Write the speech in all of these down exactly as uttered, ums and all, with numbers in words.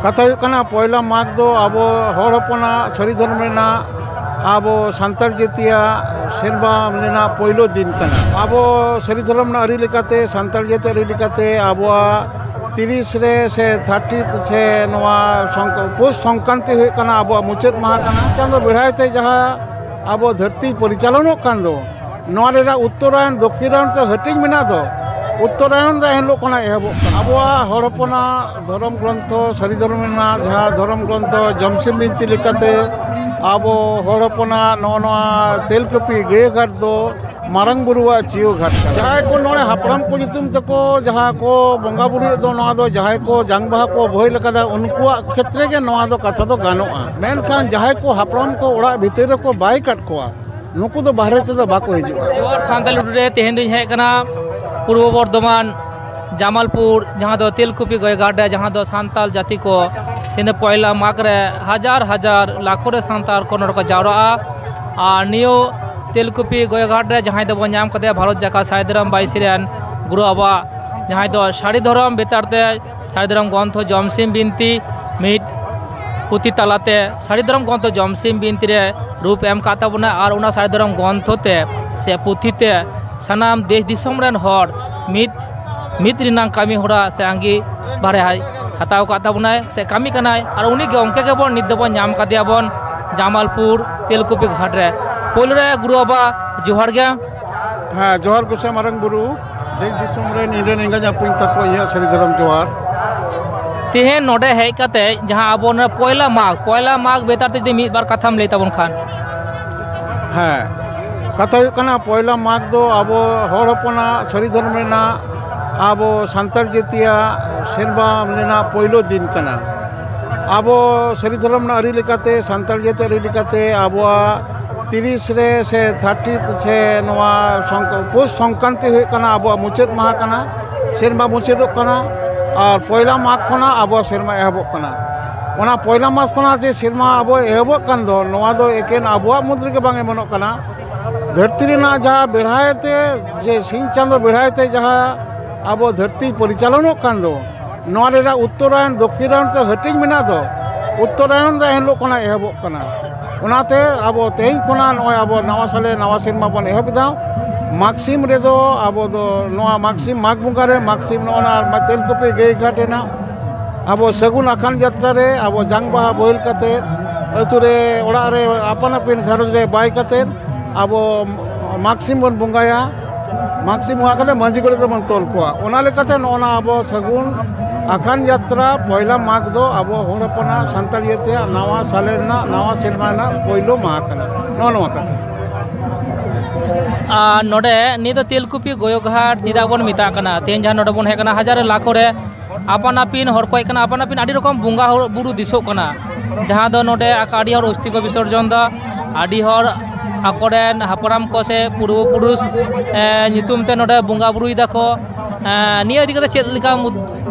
ᱠᱟᱛᱷᱟ ᱦᱩᱭᱩᱜ ᱠᱟᱱᱟ, ᱯᱚᱭᱞᱟ ᱢᱟᱜᱽ ᱫᱚ ᱟᱵᱚ ᱦᱚᱲ ᱦᱚᱯᱚᱱᱟᱜ ᱥᱟᱹᱨᱤ ᱫᱷᱚᱨᱚᱢ ᱨᱮᱱᱟᱜ, ᱟᱵᱚ ᱥᱟᱱᱛᱟᱲ ᱡᱟᱹᱛᱤᱭᱟᱜ ᱥᱮᱨᱢᱟ ᱨᱮᱱᱟᱜ ᱯᱳᱭᱞᱳ ᱫᱤᱱ ᱠᱟᱱᱟ᱾ ᱟᱵᱚ ᱥᱟᱹᱨᱤ ᱫᱷᱚᱨᱚᱢ ᱨᱮᱱᱟᱜ ᱟᱹᱨᱤ ᱞᱮᱠᱟᱛᱮ, ᱥᱟᱱᱛᱟᱲ ᱡᱟᱹᱛᱤ ᱟᱹᱨᱤ ᱞᱮᱠᱟᱛᱮ ᱟᱵᱚᱣᱟᱜ ᱛᱤᱨᱤᱥ ᱨᱮ ᱥᱮ ᱛᱷᱟᱨᱴᱤ ᱥᱮ ᱱᱚᱣᱟ ᱥᱚᱝ-, ᱯᱳᱥ ᱥᱚᱝᱠᱨᱟᱱᱛᱤ ᱦᱩᱭᱩᱜ ᱠᱟᱱᱟ ᱟᱵᱚᱣᱟᱜ ᱢᱩᱪᱟᱹᱫ ᱢᱟᱦᱟ ᱠᱟᱱᱟ᱾ ᱪᱟᱸᱫᱚ ᱵᱮᱲᱦᱟᱭ ᱛᱮ ᱡᱟᱦᱟᱸ ᱟᱵᱚ ᱫᱷᱟᱹᱨᱛᱤ ᱯᱚᱨᱤᱪᱟᱞᱚᱱᱚᱜ ᱠᱟᱱ ᱫᱚ, ᱱᱚᱣᱟ ᱨᱮᱱᱟᱜ ᱩᱛᱛᱚᱨᱟᱭᱚᱱ, ᱫᱚᱠᱠᱷᱤᱱᱟᱭᱚᱱ ᱛᱮ ᱦᱟᱹᱴᱤᱧ ᱢᱮᱱᱟᱜ ᱫᱚ, ᱩᱛᱛᱚᱨᱟᱭᱚᱱ ᱫᱚ ᱮᱱ ᱦᱤᱞᱳᱜ ᱠᱷᱚᱱᱟᱜ ᱮᱦᱚᱵᱚᱜ ᱠᱟᱱᱟ᱾ ᱟᱵᱚᱣᱟᱜ ᱦᱚᱲ ᱦᱚᱯᱚᱱᱟᱜ ᱫᱷᱚᱨᱚᱢ ᱜᱨᱚᱱᱛᱷᱚ, ᱥᱟᱹᱨᱤ ᱫᱷᱚᱨᱚᱢ ᱨᱮᱱᱟᱜ ᱡᱟᱦᱟᱸ ᱫᱷᱚᱨᱚᱢ ᱜᱨᱚᱱᱛᱷᱚ ᱡᱚᱢᱥᱤᱢ ᱵᱤᱱᱛᱤ ᱞᱮᱠᱟᱛᱮ ᱟᱵᱚ ᱦᱚᱲ ᱦᱚᱯᱚᱱᱟᱜ ᱱᱚᱜᱼᱚ ᱱᱚᱣᱟ ᱛᱮᱞᱠᱩᱯᱤ ᱜᱟᱹᱭᱟᱹ ᱜᱷᱟᱴ ᱫᱚ ᱢᱟᱨᱟᱝ ᱵᱩᱨᱩᱣᱟᱜ ᱪᱤᱭᱟᱹ ᱜᱷᱟᱴ ᱠᱟᱱᱟ᱾ ᱡᱟᱦᱟᱸᱭ ᱠᱚ ᱱᱚᱰᱮ ᱦᱟᱯᱲᱟᱢ ᱠᱚ ᱧᱩᱛᱩᱢ ᱛᱮᱠᱚ ᱡᱟᱦᱟᱸ ᱠᱚ ᱵᱚᱸᱜᱟ ᱵᱩᱨᱩᱭᱮᱫ ᱫᱚ, ᱱᱚᱣᱟ ᱫᱚ ᱡᱟᱦᱟᱸᱭ ᱠᱚ ᱡᱟᱝ ᱵᱟᱦᱟ ᱠᱚ ᱵᱳᱦᱮᱞ ᱟᱠᱟᱫᱟ, ᱩᱱᱠᱩᱣᱟᱜ ᱠᱷᱮᱛᱨᱮ ᱜᱮ ᱱᱚᱣᱟ ᱫᱚ ᱠᱟᱛᱷᱟ ᱫᱚ ᱜᱟᱱᱚᱜᱼᱟ᱾ ᱢᱮᱱᱠᱷᱟᱱ ᱡᱟᱦᱟᱸᱭ ᱠᱚ ᱦᱟᱯᱲᱟᱢ ᱠᱚ ᱚᱲᱟᱜ ᱵᱷᱤᱛᱤᱨ ᱨᱮᱠᱚ ᱵᱟᱭ ᱠᱟᱫ ᱠᱚᱣᱟ, ᱱᱩᱠᱩ ᱫᱚ ᱵᱟᱦᱨᱮ ᱛᱮᱫᱚ ᱵᱟᱠᱚ ᱦᱤᱡᱩᱜᱼᱟ᱾ ᱡᱚᱦᱟᱨ ᱥᱟᱱᱛᱟᱲ ᱩᱰᱩ ᱨᱮ ᱛᱮᱦᱮᱧ ᱫᱚᱧ ᱦᱮᱡ ᱟᱠᱟᱱᱟ ᱯᱩᱨᱵᱚ ᱵᱚᱨᱫᱷᱚᱢᱟᱱ ᱡᱟᱢᱟᱞᱯᱩᱨ, ᱡᱟᱦᱟᱸ ᱫᱚ ᱛᱮᱞᱠᱩᱯᱤ ᱜᱚᱭᱜᱷᱟᱴ ᱨᱮ, ᱡᱟᱦᱟᱸ ᱫᱚ ᱥᱟᱱᱛᱟᱲ ᱡᱟᱹᱛᱤ ᱠᱚ ᱛᱮᱦᱮᱧ ᱫᱚ ᱯᱚᱭᱞᱟ ᱢᱟᱜᱽ ᱨᱮ ᱦᱟᱡᱟᱨ ᱦᱟᱡᱟᱨ ᱞᱟᱠᱷᱚ ᱨᱮ ᱥᱟᱱᱛᱟᱲ ᱠᱚ ᱱᱚᱰᱮ ᱠᱚ ᱡᱟᱣᱨᱟᱜᱼᱟ᱾ ᱟᱨ ᱱᱤᱭᱟᱹ ᱛᱮᱞᱠᱩᱯᱤ ᱜᱚᱭᱜᱷᱟᱴ ᱨᱮ ᱡᱟᱦᱟᱸᱭ ᱫᱚᱵᱚᱱ ᱧᱟᱢ ᱠᱟᱫᱮᱭᱟ ᱵᱷᱟᱨᱚᱛ ᱡᱟᱠᱟᱛ ᱥᱟᱹᱨᱤ ᱫᱷᱚᱨᱚᱢ ᱵᱟᱭᱥᱤ ᱨᱮᱱ ᱜᱩᱨᱩ ᱵᱟᱵᱟ, ᱡᱟᱦᱟᱸᱭ ᱫᱚ ᱥᱟᱹᱨᱤ ᱫᱷᱚᱨᱚᱢ ᱵᱮᱛᱟᱨ ᱛᱮ ᱥᱟᱹᱨᱤ ᱫᱷᱚᱨᱚᱢ ᱜᱨᱚᱱᱛᱷᱚ ᱡᱚᱢᱥᱤᱢ ᱵᱤᱱᱛᱤ ᱢᱤᱫ ᱯᱩᱛᱷᱤ ᱛᱟᱞᱟᱛᱮ ᱥᱟᱹᱨᱤ ᱫᱷᱚᱨᱚᱢ ᱜᱨᱚᱱᱛᱷᱚ ᱡᱚᱢᱥᱤᱢ ᱵᱤᱱᱛᱤ ᱨᱮ ᱨᱩᱯ ᱮᱢ ᱠᱟᱫ ᱛᱟᱵᱚᱱᱟ᱾ ᱟᱨ ᱚᱱᱟ ᱥᱟᱹᱨᱤ ᱫᱷᱚᱨᱚᱢ ᱜᱨᱚᱱᱛᱷᱚ ᱛᱮ ᱥᱮ ᱯᱩᱛᱷᱤ ᱛᱮ ᱥᱟᱱᱟᱢ ᱫᱮᱥ ᱫᱤᱥᱚᱢ ᱨᱮᱱ ᱦᱚᱲ ᱢᱤᱫ, ᱢᱤᱫ ᱨᱮᱱᱟᱜ ᱠᱟᱹᱢᱤ ᱦᱚᱨᱟ ᱥᱮ ᱟᱸᱜᱤᱵᱷᱟᱨᱮ ᱦᱟᱛᱟᱣ ᱠᱟᱫ ᱛᱟᱵᱚᱱᱟᱭ ᱥᱮ ᱠᱟᱹᱢᱤ ᱠᱟᱱᱟᱭ᱾ ᱟᱨ ᱩᱱᱤ ᱜᱮ ᱚᱱᱠᱟ ᱜᱮᱵᱚᱱ ᱱᱤᱛ ᱫᱚᱵᱚᱱ ᱧᱟᱢ ᱠᱟᱫᱮᱭᱟ ᱵᱚᱱ ᱡᱟᱢᱟᱞᱯᱩᱨ ᱛᱮᱞᱠᱩᱯᱤ ᱜᱷᱟᱴ ᱨᱮ᱾ ᱯᱳᱭᱞᱳ ᱨᱮ ᱜᱩᱨᱩ ᱵᱟᱵᱟ ᱡᱚᱦᱟᱨ ᱜᱮ᱾ ᱦᱮᱸ, ᱡᱚᱦᱟᱨ ᱜᱚᱸᱥᱟᱭ ᱢᱟᱨᱟᱝ ᱵᱩᱨᱩ, ᱫᱮᱥ ᱫᱤᱥᱚᱢ ᱨᱮᱱ ᱤᱧ ᱨᱮᱱ ᱮᱸᱜᱟᱧ ᱟᱹᱯᱟᱹᱧ ᱛᱟᱠᱚ, ᱤᱧᱟᱹᱜ ᱥᱟᱹᱨᱤ ᱫᱷᱚᱨᱚᱢ ᱡᱚᱦᱟᱨ᱾ ᱛᱮᱦᱮᱧ ᱱᱚᱰᱮ ᱦᱮᱡ ᱠᱟᱛᱮ ᱡᱟᱦᱟᱸ ᱟᱵᱚ ᱱᱚᱰᱮ ᱯᱚᱭᱞᱟ ᱢᱟᱜᱽ, ᱯᱚᱭᱞᱟ ᱢᱟᱜᱽ ᱵᱮᱯᱟᱨ ᱛᱮ ᱡᱩᱫᱤ ᱢᱤᱫ ᱵᱟᱨ ᱠᱟᱛᱷᱟᱢ ᱞᱟᱹᱭ ᱛᱟᱵᱚᱱ ᱠᱷᱟᱱ᱾ ᱦᱮᱸ, ᱠᱟᱛᱷᱟ ᱦᱩᱭᱩᱜ ᱠᱟᱱᱟ, ᱯᱚᱭᱞᱟ ᱢᱟᱜᱽ ᱫᱚ ᱟᱵᱚ ᱦᱚᱲ ᱦᱚᱯᱚᱱᱟᱜ ᱥᱟᱹᱨᱤ ᱫᱷᱚᱨᱚᱢ ᱨᱮᱱᱟᱜ, ᱟᱵᱚ ᱥᱟᱱᱛᱟᱲ ᱡᱟᱹᱛᱤᱭᱟᱜ ᱥᱮᱨᱢᱟ ᱨᱮᱱᱟᱜ ᱯᱳᱭᱞᱳ ᱫᱤᱱ ᱠᱟᱱᱟ᱾ ᱟᱵᱚ ᱥᱟᱹᱨᱤ ᱫᱷᱚᱨᱚᱢ ᱨᱮᱱᱟᱜ ᱟᱹᱨᱤ ᱞᱮᱠᱟᱛᱮ, ᱥᱟᱱᱛᱟᱲ ᱡᱟᱹᱛᱤ ᱟᱹᱨᱤ ᱞᱮᱠᱟᱛᱮ ᱟᱵᱚᱣᱟᱜ ᱛᱤᱨᱤᱥ ᱨᱮ ᱥᱮ ᱛᱷᱟᱨᱴᱤ ᱥᱮ ᱱᱚᱣᱟ ᱥᱚᱝ-, ᱯᱳᱥ ᱥᱚᱝᱠᱨᱟᱱᱛᱤ ᱦᱩᱭᱩᱜ ᱠᱟᱱᱟ ᱟᱵᱚᱣᱟᱜ ᱢᱩᱪᱟᱹᱫ ᱢᱟᱦᱟ ᱠᱟᱱᱟ, ᱥᱮᱨᱢᱟ ᱢᱩᱪᱟᱹᱫᱚᱜ ᱠᱟᱱᱟ᱾ ᱟᱨ ᱯᱚᱭᱞᱟ ᱢᱟᱜᱽ ᱠᱷᱚᱱᱟᱜ ᱟᱵᱚᱣᱟᱜ ᱥᱮᱨᱢᱟ ᱮᱦᱚᱵᱚᱜ ᱠᱟᱱᱟ᱾ ᱚᱱᱟ ᱯᱚᱭᱞᱟ ᱢᱟᱜᱽ ᱠᱷᱚᱱᱟᱜ ᱡᱮ ᱥᱮᱨᱢᱟ ᱟᱵᱚ ᱮᱦᱚᱵᱚᱜ ᱠᱟᱱ ᱫᱚ, ᱱᱚᱣᱟ ᱫᱚ ᱮᱠᱮᱱ ᱟᱵᱚᱣᱟᱜ ᱢᱩᱫᱽ ᱨᱮᱜᱮ ᱵᱟᱝ ᱮᱢᱚᱱᱚᱜ ᱠᱟᱱᱟ, ᱫᱷᱟᱹᱨᱛᱤ ᱨᱮᱱᱟᱜ ᱡᱟᱦᱟᱸ ᱵᱮᱲᱦᱟᱭ ᱛᱮ, ᱡᱮ ᱥᱤᱧ ᱪᱟᱸᱫᱚ ᱵᱮᱲᱦᱟᱭ ᱛᱮ ᱡᱟᱦᱟᱸ ᱟᱵᱚ ᱫᱷᱟᱹᱨᱛᱤ ᱯᱚᱨᱤᱪᱟᱞᱚᱱᱚᱜ ᱠᱟᱱ ᱫᱚ, ᱱᱚᱣᱟ ᱨᱮᱱᱟᱜ ᱩᱛᱛᱚᱨᱟᱭᱚᱱ ᱫᱚᱠᱠᱷᱤᱱᱟᱭᱚᱱ ᱛᱮ ᱦᱟᱹᱴᱤᱧ ᱢᱮᱱᱟᱜ ᱫᱚ, ᱩᱛᱛᱚᱨᱟᱭᱚᱱ ᱫᱚ ᱮᱱ ᱦᱤᱞᱳᱜ ᱠᱷᱚᱱᱟᱜ ᱮᱦᱚᱵᱚᱜ ᱠᱟᱱᱟ᱾ ᱚᱱᱟᱛᱮ ᱟᱵᱚ ᱛᱮᱦᱮᱧ ᱠᱷᱚᱱᱟᱜ ᱱᱚᱜᱼᱚᱭ ᱟᱵᱚ ᱱᱟᱣᱟ ᱥᱟᱞᱮ ᱱᱟᱣᱟ ᱥᱮᱨᱢᱟ ᱵᱚᱱ ᱮᱦᱚᱵ ᱮᱫᱟ᱾ ᱢᱟᱜᱽ ᱥᱤᱢ ᱨᱮᱫᱚ ᱟᱵᱚ ᱫᱚ ᱱᱚᱣᱟ ᱢᱟᱜᱽ ᱥᱤᱢ, ᱢᱟᱜᱽ ᱵᱚᱸᱜᱟ ᱨᱮ ᱢᱟᱜᱽ ᱥᱤᱢ ᱱᱚᱜᱼᱚ ᱱᱟ ᱛᱮᱞᱠᱩᱯᱤ ᱜᱟᱹᱭ ᱜᱷᱟᱴ ᱨᱮᱱᱟᱜ ᱟᱵᱚ ᱥᱟᱹᱜᱩᱱ ᱟᱠᱷᱟᱱ ᱡᱟᱛᱨᱟ ᱨᱮ ᱟᱵᱚ ᱡᱟᱝ ᱵᱟᱦᱟ ᱵᱳᱦᱮᱞ ᱠᱟᱛᱮᱫ, ᱟᱹᱛᱩ ᱨᱮ, ᱚᱲᱟᱜ ᱨᱮ, ᱟᱯᱟᱱ ᱟᱹᱯᱤᱱ ᱜᱷᱟᱨᱚᱸᱡᱽ ᱨᱮ ᱵᱟᱭ ᱠᱟᱛᱮᱫ ᱟᱵᱚ ᱢᱟᱜᱽ ᱥᱤᱢ ᱵᱚᱱ ᱵᱚᱸᱜᱟᱭᱟ᱾ ᱢᱟᱜᱽ ᱥᱤᱢ ᱵᱚᱸᱜᱟ ᱠᱟᱛᱮᱫ ᱢᱟᱹᱡᱷᱤ ᱜᱚᱰᱮᱛ ᱨᱮᱵᱚᱱ ᱛᱚᱞ ᱠᱚᱣᱟ᱾ ᱚᱱᱟ ᱞᱮᱠᱟᱛᱮ ᱱᱚᱜᱼᱚ ᱱᱟ ᱟᱵᱚ ᱥᱟᱹᱜᱩᱱ ᱟᱠᱷᱟᱱ ᱡᱟᱛᱨᱟ ᱯᱚᱭᱞᱟ ᱢᱟᱜᱽ ᱫᱚ ᱟᱵᱚ ᱦᱚᱲ ᱦᱚᱯᱚᱱᱟᱜ ᱥᱟᱱᱛᱟᱲᱤᱭᱟᱹ ᱛᱮ ᱱᱟᱣᱟ ᱥᱟᱞᱮ ᱨᱮᱱᱟᱜ, ᱱᱟᱣᱟ ᱥᱮᱨᱢᱟ ᱨᱮᱱᱟᱜ ᱯᱳᱭᱞᱳ ᱢᱟᱦᱟ ᱠᱟᱱᱟ᱾ ᱱᱚᱜᱼᱚ ᱱᱚᱣᱟ ᱠᱟᱛᱷᱟ᱾ ᱟᱨ ᱱᱚᱰᱮ ᱱᱤᱭᱟᱹ ᱫᱚ ᱛᱮᱞᱠᱩᱯᱤ ᱜᱚᱭᱚ ᱜᱷᱟᱴ ᱪᱮᱫᱟᱜ ᱵᱚᱱ ᱢᱮᱛᱟᱜ ᱠᱟᱱᱟ? ᱛᱮᱦᱮᱧ ᱡᱟᱦᱟᱸ ᱱᱚᱰᱮ ᱵᱚᱱ ᱦᱮᱡ ᱟᱠᱟᱱᱟ, ᱦᱟᱡᱟᱨ ᱞᱟᱠᱷᱚ ᱨᱮ ᱟᱯᱟᱱ ᱟᱹᱯᱤᱱ ᱦᱚᱲ ᱠᱚ ᱦᱮᱡ ᱟᱠᱟᱱᱟ, ᱟᱯᱟᱱ ᱟᱹᱯᱤᱱ ᱟᱹᱰᱤ ᱨᱚᱠᱚᱢ ᱵᱚᱸᱜᱟ ᱦᱚᱲ ᱵᱩᱨᱩ ᱫᱤᱥᱚᱜ ᱠᱟᱱᱟ, ᱡᱟᱦᱟᱸ ᱫᱚ ᱱᱚᱰᱮ ᱟᱠᱟ ᱟᱹᱰᱤ ᱦᱚᱲ ᱚᱥᱛᱤ ᱠᱚ ᱵᱤᱥᱚᱨᱡᱚᱱ ᱫᱟ, ᱟᱹᱰᱤ ᱦᱚᱲ ᱟᱠᱚᱨᱮᱱ ᱦᱟᱯᱲᱟᱢ ᱠᱚ ᱥᱮ ᱯᱩᱨᱵᱚ ᱯᱩᱨᱩᱥ ᱮ, ᱧᱩᱛᱩᱢ ᱛᱮ ᱱᱚᱰᱮ ᱵᱚᱸᱜᱟ ᱵᱩᱨᱩᱭ ᱫᱟᱠᱚ᱾ ᱮ, ᱱᱤᱭᱟᱹ ᱤᱫᱤ ᱠᱟᱛᱮ ᱪᱮᱫ ᱞᱮᱠᱟᱢ ᱩᱫ-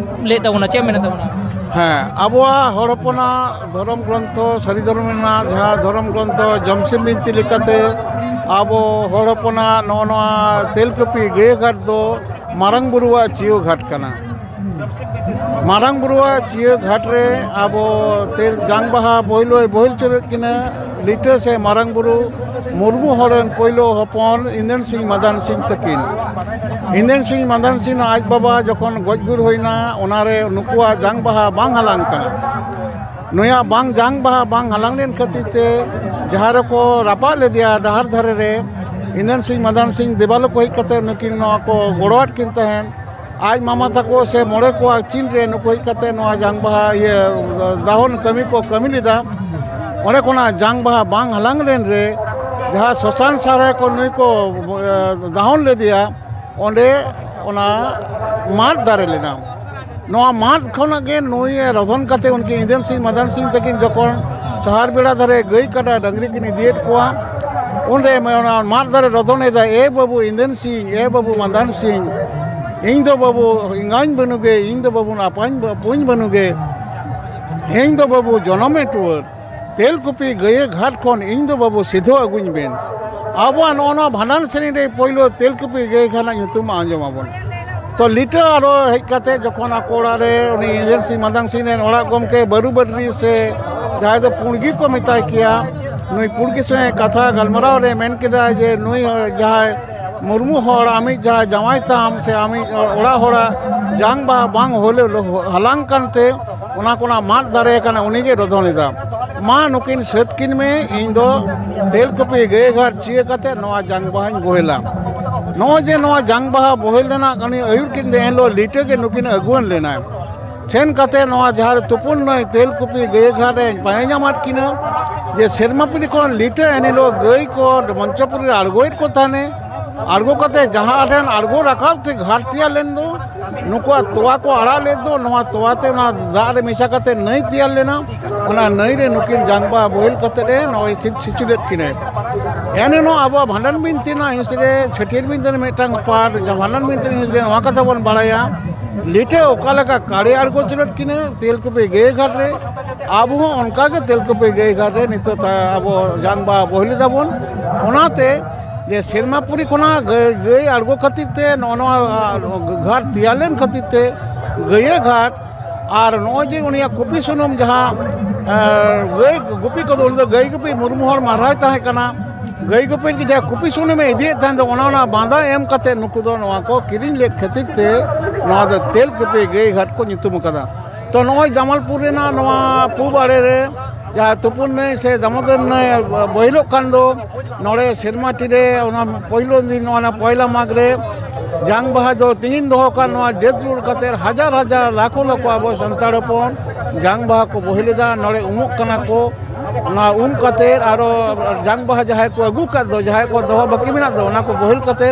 ᱞᱟᱹᱭᱮᱫ ᱛᱟᱵᱚᱱᱟ, ᱪᱮᱫ ᱮᱢ ᱢᱮᱱᱮᱫ ᱛᱟᱵᱚᱱᱟ? ᱦᱮᱸ, ᱟᱵᱚᱣᱟᱜ ᱦᱚᱲ ᱦᱚᱯᱚᱱᱟᱜ ᱫᱷᱚᱨᱚᱢ ᱜᱨᱚᱱᱛᱷᱚ, ᱥᱟᱹᱨᱤ ᱫᱷᱚᱨᱚᱢ ᱨᱮᱱᱟᱜ ᱡᱟᱦᱟᱸ ᱫᱷᱚᱨᱚᱢ ᱜᱨᱚᱱᱛᱷᱚ ᱡᱚᱢᱥᱤᱢ ᱵᱤᱱᱛᱤ ᱞᱮᱠᱟᱛᱮ ᱟᱵᱚ ᱦᱚᱲ ᱦᱚᱯᱚᱱᱟᱜ ᱱᱚᱜᱼᱚ ᱱᱚᱣᱟ ᱛᱮᱞᱠᱩᱯᱤ ᱜᱟᱹᱭ ᱜᱷᱟᱴ ᱫᱚ ᱢᱟᱨᱟᱝ ᱵᱩᱨᱩᱣᱟᱜ ᱪᱤᱭᱟᱹ ᱜᱷᱟᱴ ᱠᱟᱱᱟ᱾ ᱢᱟᱨᱟᱝ ᱵᱩᱨᱩᱣᱟᱜ ᱪᱤᱭᱟᱹ ᱜᱷᱟᱴ ᱨᱮ ᱟᱵᱚ ᱛᱮᱞ ᱡᱟᱝ ᱵᱟᱦᱟ ᱵᱳᱦᱮᱞ ᱵᱳᱦᱮᱞ ᱦᱚᱪᱚ ᱠᱮᱫ ᱠᱤᱱᱟᱹ ᱞᱤᱴᱟᱹ ᱥᱮ ᱢᱟᱨᱟᱝ ᱵᱩᱨᱩ ᱢᱩᱨᱢᱩ ᱦᱚᱲ ᱨᱮᱱ ᱯᱳᱭᱞᱳ ᱦᱚᱯᱚᱱ ᱤᱸᱫᱟᱹᱱ ᱥᱤᱝ ᱢᱟᱫᱟᱱ ᱥᱤᱝ ᱛᱟᱹᱠᱤᱱ᱾ ᱤᱸᱫᱟᱹᱱ ᱥᱤᱝ ᱢᱟᱫᱟᱱ ᱥᱤᱝ ᱟᱡ ᱵᱟᱵᱟ ᱡᱚᱠᱷᱚᱱ ᱜᱚᱡ ᱜᱩᱨ ᱦᱩᱭᱱᱟ, ᱚᱱᱟᱨᱮ ᱱᱩᱠᱩᱣᱟᱜ ᱡᱟᱝ ᱵᱟᱦᱟ ᱵᱟᱝ ᱦᱟᱞᱟᱝ ᱠᱟᱱᱟ᱾ ᱱᱩᱭᱟᱜ ᱵᱟᱝ ᱡᱟᱝ ᱵᱟᱦᱟ ᱵᱟᱝ ᱦᱟᱞᱟᱝ ᱞᱮᱱ ᱠᱷᱟᱹᱛᱤᱨ ᱛᱮ ᱡᱟᱦᱟᱸ ᱨᱮᱠᱚ ᱨᱟᱯᱟᱜ ᱞᱮᱫᱮᱭᱟ ᱰᱟᱦᱟᱨ ᱫᱷᱟᱨᱮ ᱨᱮ, ᱤᱸᱫᱟᱹᱱ ᱥᱤᱝ ᱢᱟᱫᱟᱱ ᱥᱤᱝ ᱫᱮᱵᱟᱞᱳᱠ ᱦᱮᱡ ᱠᱟᱛᱮ ᱱᱩᱠᱤᱱ ᱱᱚᱣᱟ ᱠᱚ ᱜᱚᱲᱚᱣᱟᱫ ᱠᱤᱱ ᱛᱟᱦᱮᱸᱫ᱾ ᱟᱡ ᱢᱟᱢᱟ ᱛᱟᱠᱚ ᱥᱮ ᱢᱚᱬᱮ ᱠᱚᱣᱟᱜ ᱪᱤᱱ ᱨᱮ ᱱᱩᱠᱩ ᱦᱮᱡ ᱠᱟᱛᱮ ᱱᱚᱣᱟ ᱡᱟᱝ ᱵᱟᱦᱟ ᱤᱭᱟᱹ ᱫᱟᱦᱚᱱ ᱠᱟᱹᱢᱤ ᱠᱚ ᱠᱟᱹᱢᱤ ᱞᱮᱫᱟ᱾ ᱚᱸᱰᱮ ᱠᱷᱚᱱᱟᱜ ᱡᱟᱝ ᱵᱟᱦᱟ ᱵᱟᱝ ᱦᱟᱞᱟᱝ ᱞᱮᱱ ᱨᱮ ᱡᱟᱦᱟᱸ ᱥᱚᱥᱟᱱ ᱥᱟᱨ ᱨᱮ ᱠᱚ ᱱᱩᱭ ᱠᱚ ᱮ, ᱫᱟᱦᱚᱱ ᱞᱮᱫᱮᱭᱟ, ᱚᱸᱰᱮ ᱚᱱᱟ ᱢᱟᱫ ᱫᱟᱨᱮ ᱞᱮᱱᱟ᱾ ᱱᱚᱣᱟ ᱢᱟᱫ ᱠᱷᱚᱱᱟᱜ ᱜᱮ ᱱᱩᱭ ᱮ ᱨᱚᱫᱷᱚᱱ ᱠᱟᱛᱮ ᱩᱱᱠᱤᱱ ᱤᱸᱫᱟᱹᱱ ᱥᱤᱝ ᱢᱟᱫᱟᱱ ᱥᱤᱝ ᱛᱟᱹᱠᱤᱱ ᱡᱚᱠᱷᱚᱱ ᱥᱟᱦᱟᱨ ᱵᱮᱲᱟ ᱫᱷᱟᱨᱮ ᱜᱟᱹᱭ ᱠᱟᱰᱟ ᱰᱟᱹᱝᱨᱤ ᱠᱤᱱ ᱤᱫᱤᱭᱮᱫ ᱠᱚᱣᱟ, ᱩᱱᱨᱮ ᱚᱱᱟ ᱢᱟᱫ ᱫᱟᱨᱮ ᱨᱚᱫᱷᱚᱱ ᱮᱫᱟ, "ᱮ ᱵᱟᱹᱵᱩ ᱤᱸᱫᱟᱹᱱ ᱥᱤᱝ, ᱮ ᱵᱟᱹᱵᱩ ᱢᱟᱫᱟᱱ ᱥᱤᱝ, ᱤᱧ ᱫᱚ ᱵᱟᱹᱵᱩ ᱮᱸᱜᱟᱧ ᱵᱟᱹᱱᱩᱜᱮ, ᱤᱧ ᱫᱚ ᱵᱟᱹᱵᱩ ᱟᱯᱟᱧ ᱵᱟᱹᱯᱩᱧ ᱵᱟᱹᱱᱩᱜᱮ, ᱤᱧ ᱫᱚ ᱵᱟᱹᱵᱩ ᱡᱚᱱᱚᱢᱮ ᱴᱩᱣᱟᱹᱨ, ᱛᱮᱞᱠᱩᱯᱤ ᱜᱟᱹᱭᱟᱹ ᱜᱷᱟᱴ ᱠᱷᱚᱱ ᱤᱧ ᱫᱚ ᱵᱟᱹᱵᱩ ᱥᱤᱫᱷᱚ ᱟᱹᱜᱩᱧ ᱵᱮᱱ᱾" ᱟᱵᱚᱣᱟᱜ ᱱᱚᱜᱼᱚ ᱱᱚᱣᱟ ᱵᱷᱟᱸᱰᱟᱱ ᱥᱮᱨᱮᱧ ᱨᱮ ᱯᱳᱭᱞᱳ ᱛᱮᱞᱠᱩᱯᱤ ᱜᱟᱹᱭ ᱜᱷᱟᱴ ᱨᱮᱱᱟᱜ ᱧᱩᱛᱩᱢ ᱟᱸᱡᱚᱢ ᱟᱵᱚᱱ᱾ ᱛᱚ ᱞᱤᱴᱟᱹ ᱟᱨᱚ ᱦᱮᱡ ᱠᱟᱛᱮ ᱡᱚᱠᱷᱚᱱ ᱟᱠᱚ ᱚᱲᱟᱜ ᱨᱮ ᱩᱱᱤ ᱤᱸᱫᱟᱹᱨ ᱥᱤᱝ ᱢᱟᱫᱟᱝ ᱥᱤᱝ ᱨᱮᱱ ᱚᱲᱟᱜ ᱜᱚᱢᱠᱮ ᱵᱟᱹᱨᱩ ᱵᱟᱹᱨᱨᱤ ᱥᱮ ᱡᱟᱦᱟᱸᱭ ᱫᱚ ᱯᱩᱲᱜᱤ ᱠᱚ ᱢᱮᱛᱟᱭ ᱠᱮᱭᱟ, ᱱᱩᱭ ᱯᱩᱲᱜᱤ ᱥᱚᱸᱜᱮ ᱠᱟᱛᱷᱟ ᱜᱟᱞᱢᱟᱨᱟᱣ ᱨᱮ ᱢᱮᱱ ᱠᱮᱫᱟ ᱡᱮ ᱱᱩᱭ ᱡᱟᱦᱟᱸᱭ ᱢᱩᱨᱢᱩ ᱦᱚᱲ ᱟᱢᱤᱡ ᱡᱟᱦᱟᱸ ᱡᱟᱶᱟᱭ ᱛᱟᱢ ᱥᱮ ᱟᱢᱤᱡ ᱚᱲᱟᱜ ᱦᱚᱲᱟᱜ ᱡᱟᱝ ᱵᱟᱦᱟ ᱵᱟᱝ ᱦᱩᱭ ᱦᱟᱞᱟᱝ ᱠᱟᱱᱛᱮ ᱚᱱᱟ ᱠᱷᱚᱱᱟᱜ ᱢᱟᱫ ᱫᱟᱨᱮ ᱠᱟᱱᱟ, ᱩᱱᱤᱜᱮ ᱨᱚᱫᱷᱚᱱ ᱮᱫᱟ᱾ ᱢᱟ ᱱᱩᱠᱤᱱ ᱥᱟᱹᱛ ᱠᱤᱱ ᱢᱮ, ᱤᱧ ᱫᱚ ᱛᱮᱞᱠᱩᱯᱤ ᱜᱟᱹᱭ ᱜᱷᱟᱴ ᱪᱤᱭᱟᱹ ᱠᱟᱛᱮ ᱱᱚᱣᱟ ᱡᱟᱝ ᱵᱟᱦᱟᱧ ᱵᱚᱦᱮᱞᱟ᱾ ᱱᱚᱜᱼᱚᱭ ᱡᱮ ᱱᱚᱣᱟ ᱡᱟᱝ ᱵᱟᱦᱟ ᱵᱚᱦᱮᱞ ᱨᱮᱱᱟᱜ ᱩᱱᱤ ᱟᱹᱭᱩᱨ ᱠᱤᱱ ᱫᱚ ᱮᱱᱦᱤᱞᱳᱜ ᱞᱤᱴᱟᱹ ᱜᱮ ᱱᱩᱠᱤᱱ ᱟᱹᱜᱩᱣᱟᱹᱱ ᱞᱮᱱᱟᱭ᱾ ᱥᱮᱱ ᱠᱟᱛᱮ ᱱᱚᱣᱟ ᱡᱟᱦᱟᱸ ᱨᱮ ᱛᱩᱯᱩᱱ ᱱᱟᱹᱭ ᱛᱮᱞᱠᱩᱯᱤ ᱜᱟᱹᱭ ᱜᱷᱟᱴ ᱨᱮᱧ ᱯᱟᱸᱡᱟ ᱧᱟᱢᱟᱫ ᱠᱤᱱᱟ᱾ ᱡᱮ ᱥᱮᱨᱢᱟᱯᱩᱨᱤ ᱠᱷᱚᱱ ᱞᱤᱴᱟᱹ ᱮᱱᱦᱤᱞᱳᱜ ᱜᱟᱹᱭ ᱠᱚ ᱢᱚᱧᱪᱚᱯᱩᱨᱤ ᱨᱮ ᱟᱬᱜᱚᱭᱮᱫ ᱠᱚ ᱛᱟᱦᱮᱱᱮ᱾ ᱟᱬᱜᱚ ᱠᱟᱛᱮ ᱡᱟᱦᱟᱸ ᱴᱷᱮᱱ ᱟᱬᱜᱚ ᱨᱟᱠᱟᱵ ᱛᱮ ᱜᱷᱟᱴ ᱛᱮᱭᱟᱨ ᱞᱮᱱ ᱫᱚ, ᱱᱩᱠᱩᱣᱟᱜ ᱛᱚᱣᱟ ᱠᱚ ᱟᱲᱟᱜ ᱞᱮᱫ ᱫᱚ, ᱱᱚᱣᱟ ᱛᱚᱣᱟ ᱛᱮ ᱚᱱᱟ ᱫᱟᱜ ᱨᱮ ᱢᱮᱥᱟ ᱠᱟᱛᱮ ᱱᱟᱹᱭ ᱛᱮᱭᱟᱨ ᱞᱮᱱᱟ᱾ ᱚᱱᱟ ᱱᱟᱹᱭ ᱨᱮ ᱱᱩᱠᱤᱱ ᱡᱟᱝ ᱵᱟᱦᱟ ᱵᱚᱦᱮᱞ ᱠᱟᱛᱮ ᱮ ᱱᱚᱜᱼᱚᱭ ᱥᱤᱫ ᱥᱤᱪᱩᱞᱮᱫ ᱠᱤᱱᱟᱹ᱾ ᱮᱱ ᱦᱤᱞᱳᱜ ᱟᱵᱚᱣᱟᱜ ᱵᱷᱟᱸᱰᱟᱱ ᱵᱤᱱᱛᱤ ᱨᱮᱱᱟᱜ ᱦᱤᱸᱥ ᱨᱮ, ᱪᱷᱟᱹᱴᱭᱟᱹᱨ ᱵᱤᱱᱛᱤ ᱨᱮ ᱢᱤᱫᱴᱟᱝ ᱯᱟᱴ, ᱵᱷᱟᱸᱰᱟᱱ ᱵᱤᱱᱛᱤ ᱨᱮ ᱦᱤᱸᱥ ᱨᱮ ᱱᱚᱣᱟ ᱠᱟᱛᱷᱟ ᱵᱚᱱ ᱵᱟᱲᱟᱭᱟ, ᱞᱤᱴᱟᱹ ᱚᱠᱟ ᱞᱮᱠᱟ ᱠᱟᱲᱮ ᱟᱬᱜᱚ ᱪᱩᱞᱟᱹᱴ ᱠᱤᱱᱟᱹ ᱛᱮᱞᱠᱩᱯᱤ ᱜᱟᱹᱭ ᱜᱷᱟᱴ ᱨᱮ, ᱟᱵᱚ ᱦᱚᱸ ᱚᱱᱠᱟ ᱜᱮ ᱛᱮᱞᱠᱩᱯᱤ ᱜᱟᱹᱭ ᱜᱷᱟᱴ ᱨᱮ ᱱᱤᱛᱚᱜ ᱛᱟ-, ᱟᱵᱚ ᱡᱟᱝ ᱵᱟᱦᱟ ᱵᱚᱦᱮᱞ ᱮᱫᱟᱵᱚᱱ᱾ ᱚᱱᱟᱛᱮ ᱡᱮ ᱥᱮᱨᱢᱟᱯᱩᱨᱤ ᱠᱷᱚᱱᱟᱜ ᱜᱟᱹᱭ, ᱜᱟᱹᱭ ᱟᱬᱜᱚ ᱠᱷᱟᱹᱛᱤᱨ ᱛᱮ ᱱᱚᱜᱼᱚ ᱱᱚᱣᱟ, ᱟ, ᱜᱷᱟᱴ ᱛᱮᱭᱟᱨ ᱞᱮᱱ ᱠᱷᱟᱹᱛᱤᱨ ᱛᱮ ᱜᱟᱹᱭᱟᱹ ᱜᱷᱟᱴ ᱟᱨ ᱱᱚᱜᱼᱚᱭ ᱡᱮ ᱩᱱᱤᱭᱟᱜ ᱠᱩᱯᱤ ᱥᱩᱱᱩᱢ ᱡᱟᱦᱟᱸ, ᱮ, ᱜᱟᱹᱭ ᱜᱩᱯᱤ ᱠᱚᱫᱚ, ᱩᱱᱤ ᱫᱚ ᱜᱟᱹᱭ ᱜᱩᱯᱤ ᱢᱩᱨᱢᱩ ᱦᱚᱲ ᱢᱟᱨᱦᱟᱭ ᱛᱟᱦᱮᱸ ᱠᱟᱱᱟ᱾ ᱜᱟᱹᱭ ᱜᱩᱯᱤ ᱨᱮᱜᱮ ᱡᱟᱦᱟᱸ ᱠᱩᱯᱤ ᱥᱩᱱᱩᱢᱮ ᱤᱫᱤᱭᱮᱫ ᱛᱟᱦᱮᱸ ᱫᱚ, ᱚᱱᱟ, ᱚᱱᱟ ᱵᱟᱸᱫᱟ ᱮᱢ ᱠᱟᱛᱮ ᱱᱩᱠᱩ ᱫᱚ ᱱᱚᱣᱟ ᱠᱚ ᱠᱤᱨᱤᱧ ᱞᱮᱫ ᱠᱷᱟᱹᱛᱤᱨ ᱛᱮ ᱱᱚᱣᱟ ᱫᱚ ᱛᱮᱞ ᱠᱩᱯᱤ ᱜᱟᱹᱭ ᱜᱷᱟᱴ ᱠᱚ ᱧᱩᱛᱩᱢ ᱟᱠᱟᱫᱟ᱾ ᱛᱚ ᱱᱚᱜᱼᱚᱭ ᱡᱟᱢᱟᱞᱯᱩᱨ ᱨᱮᱱᱟᱜ ᱱᱚᱣᱟ ᱯᱩᱵ ᱟᱲᱮ ᱨᱮ ᱡᱟᱦᱟᱸ ᱛᱩᱯᱩᱱ ᱱᱟᱹᱭ ᱥᱮ ᱫᱟᱢᱳᱫᱚᱨ ᱱᱟᱹᱭ ᱵᱟᱹᱦᱤᱞᱚᱜ ᱠᱟᱱ ᱫᱚ, ᱱᱚᱰᱮ ᱥᱮᱨᱢᱟ ᱴᱤ ᱨᱮ ᱚᱱᱟ ᱯᱳᱭᱞᱳ ᱫᱤᱱ, ᱚᱱᱟ ᱯᱚᱭᱞᱟ ᱢᱟᱜᱽ ᱨᱮ ᱡᱟᱝ ᱵᱟᱦᱟ ᱫᱚ ᱛᱤᱸᱜᱤᱱ ᱫᱚᱦᱚ ᱠᱟᱱ, ᱱᱚᱣᱟ ᱡᱟᱹᱛ ᱨᱩᱣᱟᱹᱲ ᱠᱟᱛᱮ ᱦᱟᱡᱟᱨ ᱦᱟᱡᱟᱨ ᱞᱟᱠᱷᱚ ᱞᱟᱠᱷᱚ ᱟᱵᱚ ᱥᱟᱱᱛᱟᱲ ᱦᱚᱯᱚᱱ ᱡᱟᱝ ᱵᱟᱦᱟ ᱠᱚ ᱵᱚᱦᱮᱞ ᱮᱫᱟ᱾ ᱱᱚᱰᱮ ᱩᱢᱩᱜ ᱠᱟᱱᱟ ᱠᱚ, ᱚᱱᱟ ᱩᱢ ᱠᱟᱛᱮ ᱟᱨᱚ ᱡᱟᱝ ᱵᱟᱦᱟ ᱡᱟᱦᱟᱸᱭ ᱠᱚ ᱟᱹᱜᱩ ᱠᱟᱫ ᱫᱚ, ᱡᱟᱦᱟᱸᱭ ᱠᱚ ᱫᱚᱦᱚ ᱵᱟᱹᱠᱤ ᱢᱮᱱᱟᱜ ᱫᱚ, ᱚᱱᱟ ᱠᱚ ᱵᱚᱦᱮᱞ ᱠᱟᱛᱮ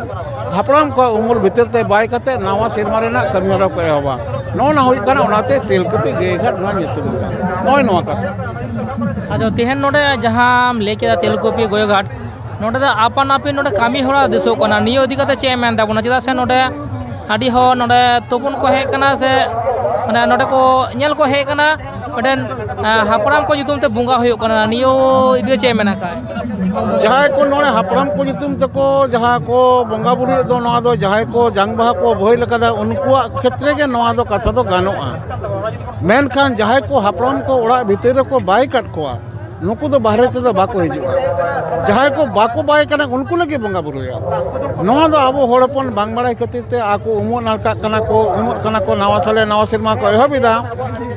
ᱦᱟᱯᱲᱟᱢ ᱠᱚᱣᱟᱜ ᱩᱢᱩᱞ ᱵᱷᱤᱛᱤᱨ ᱛᱮ ᱵᱟᱭ ᱠᱟᱛᱮ ᱱᱟᱣᱟ ᱥᱮᱨᱢᱟ ᱨᱮᱱᱟᱜ ᱠᱟᱹᱢᱤ ᱦᱚᱨᱟ ᱠᱚ ᱮᱦᱚᱵᱟ᱾ ᱱᱚᱜᱼᱚ ᱱᱟ ᱦᱩᱭᱩᱜ ᱠᱟᱱᱟ, ᱚᱱᱟᱛᱮ ᱛᱮᱞᱠᱩᱯᱤ ᱜᱟᱹᱭ ᱜᱷᱟᱴ ᱱᱚᱣᱟ ᱧᱩᱛᱩᱢ ᱟᱠᱟᱱᱟ᱾ ᱱᱚᱜᱼᱚᱭ ᱱᱚᱣᱟ ᱠᱟᱛᱷᱟ᱾ ᱟᱪᱪᱷᱟ, ᱛᱮᱦᱮᱧ ᱱᱚᱰᱮ ᱡᱟᱦᱟᱸᱢ ᱞᱟᱹᱭ ᱠᱮᱫᱟ ᱛᱮᱞᱠᱩᱯᱤ ᱜᱟᱹᱭ ᱜᱷᱟᱴ, ᱱᱚᱰᱮ ᱫᱚ ᱟᱯᱟᱱ ᱟᱹᱯᱤᱱ ᱱᱚᱰᱮ ᱠᱟᱹᱢᱤ ᱦᱚᱨᱟ ᱫᱤᱥᱟᱹᱜ ᱠᱟᱱᱟ᱾ ᱱᱤᱭᱟᱹ ᱤᱫᱤ ᱠᱟᱛᱮ ᱪᱮᱫ ᱮᱢ ᱢᱮᱱ ᱛᱟᱵᱚᱱᱟ? ᱪᱮᱫᱟᱜ ᱥᱮ ᱱᱚᱰᱮ ᱟᱹᱰᱤ ᱦᱚᱲ ᱱᱚᱰᱮ ᱛᱩᱯᱩᱱ ᱠᱚ ᱦᱮᱡ ᱠᱟᱱᱟ ᱥᱮ ᱢᱟᱱᱮ ᱱᱚᱰᱮ ᱠᱚ ᱧᱮᱞ ᱠᱚ ᱦᱮᱡ ᱟᱠᱟᱱᱟ, ᱢᱤᱫᱴᱮᱱ ᱦᱟᱯᱲᱟᱢ ᱠᱚ ᱧᱩᱛᱩᱢ ᱛᱮ ᱵᱚᱸᱜᱟ ᱦᱩᱭᱩᱜ ᱠᱟᱱᱟ, ᱱᱤᱭᱟᱹ ᱤᱫᱤ ᱪᱮᱫ ᱢᱮᱱᱟ ᱠᱷᱟᱡ? ᱡᱟᱦᱟᱸᱭ ᱠᱚ ᱱᱚᱰᱮ ᱦᱟᱯᱲᱟᱢ ᱠᱚ ᱧᱩᱛᱩᱢ ᱛᱮᱠᱚ ᱡᱟᱦᱟᱸ ᱠᱚ ᱵᱚᱸᱜᱟ ᱵᱩᱨᱩᱭᱮᱫ ᱫᱚ, ᱱᱚᱣᱟ ᱫᱚ ᱡᱟᱦᱟᱸᱭ ᱠᱚ ᱡᱟᱝ ᱵᱟᱦᱟ ᱠᱚ ᱵᱳᱦᱮᱞ ᱟᱠᱟᱫᱟ, ᱩᱱᱠᱩᱣᱟᱜ ᱠᱷᱮᱛᱨᱮ ᱜᱮ ᱱᱚᱣᱟ ᱫᱚ ᱠᱟᱛᱷᱟ ᱫᱚ ᱜᱟᱱᱚᱜᱼᱟ᱾ ᱢᱮᱱᱠᱷᱟᱱ ᱡᱟᱦᱟᱸᱭ ᱠᱚ ᱦᱟᱯᱲᱟᱢ ᱠᱚ ᱚᱲᱟᱜ ᱵᱷᱤᱛᱤᱨ ᱨᱮᱠᱚ ᱵᱟᱭ ᱠᱟᱫ ᱠᱚᱣᱟ, ᱱᱩᱠᱩ ᱫᱚ ᱵᱟᱦᱨᱮ ᱛᱮᱫᱚ ᱵᱟᱠᱚ ᱦᱤᱡᱩᱜᱼᱟ᱾ ᱡᱟᱦᱟᱸᱭ ᱠᱚ ᱵᱟᱠᱚ ᱵᱟᱭ ᱠᱟᱱᱟ, ᱩᱱᱠᱩ ᱞᱟᱹᱜᱤᱫ ᱵᱚᱸᱜᱟ ᱵᱩᱨᱩᱭᱟ᱾ ᱱᱚᱣᱟ ᱫᱚ ᱟᱵᱚ ᱦᱚᱲ ᱦᱚᱯᱚᱱ ᱵᱟᱝ ᱵᱟᱲᱟᱭ ᱠᱷᱟᱹᱛᱤᱨ ᱛᱮ ᱟᱠᱚ ᱩᱢᱩᱜ ᱱᱟᱲᱠᱟᱜ ᱠᱟᱱᱟ ᱠᱚ, ᱩᱢᱩᱜ ᱠᱟᱱᱟ ᱠᱚ, ᱱᱟᱣᱟ ᱥᱟᱞᱮ ᱱᱟᱣᱟ ᱥᱮᱨᱢᱟ ᱠᱚ ᱮᱦᱚᱵ ᱮᱫᱟ,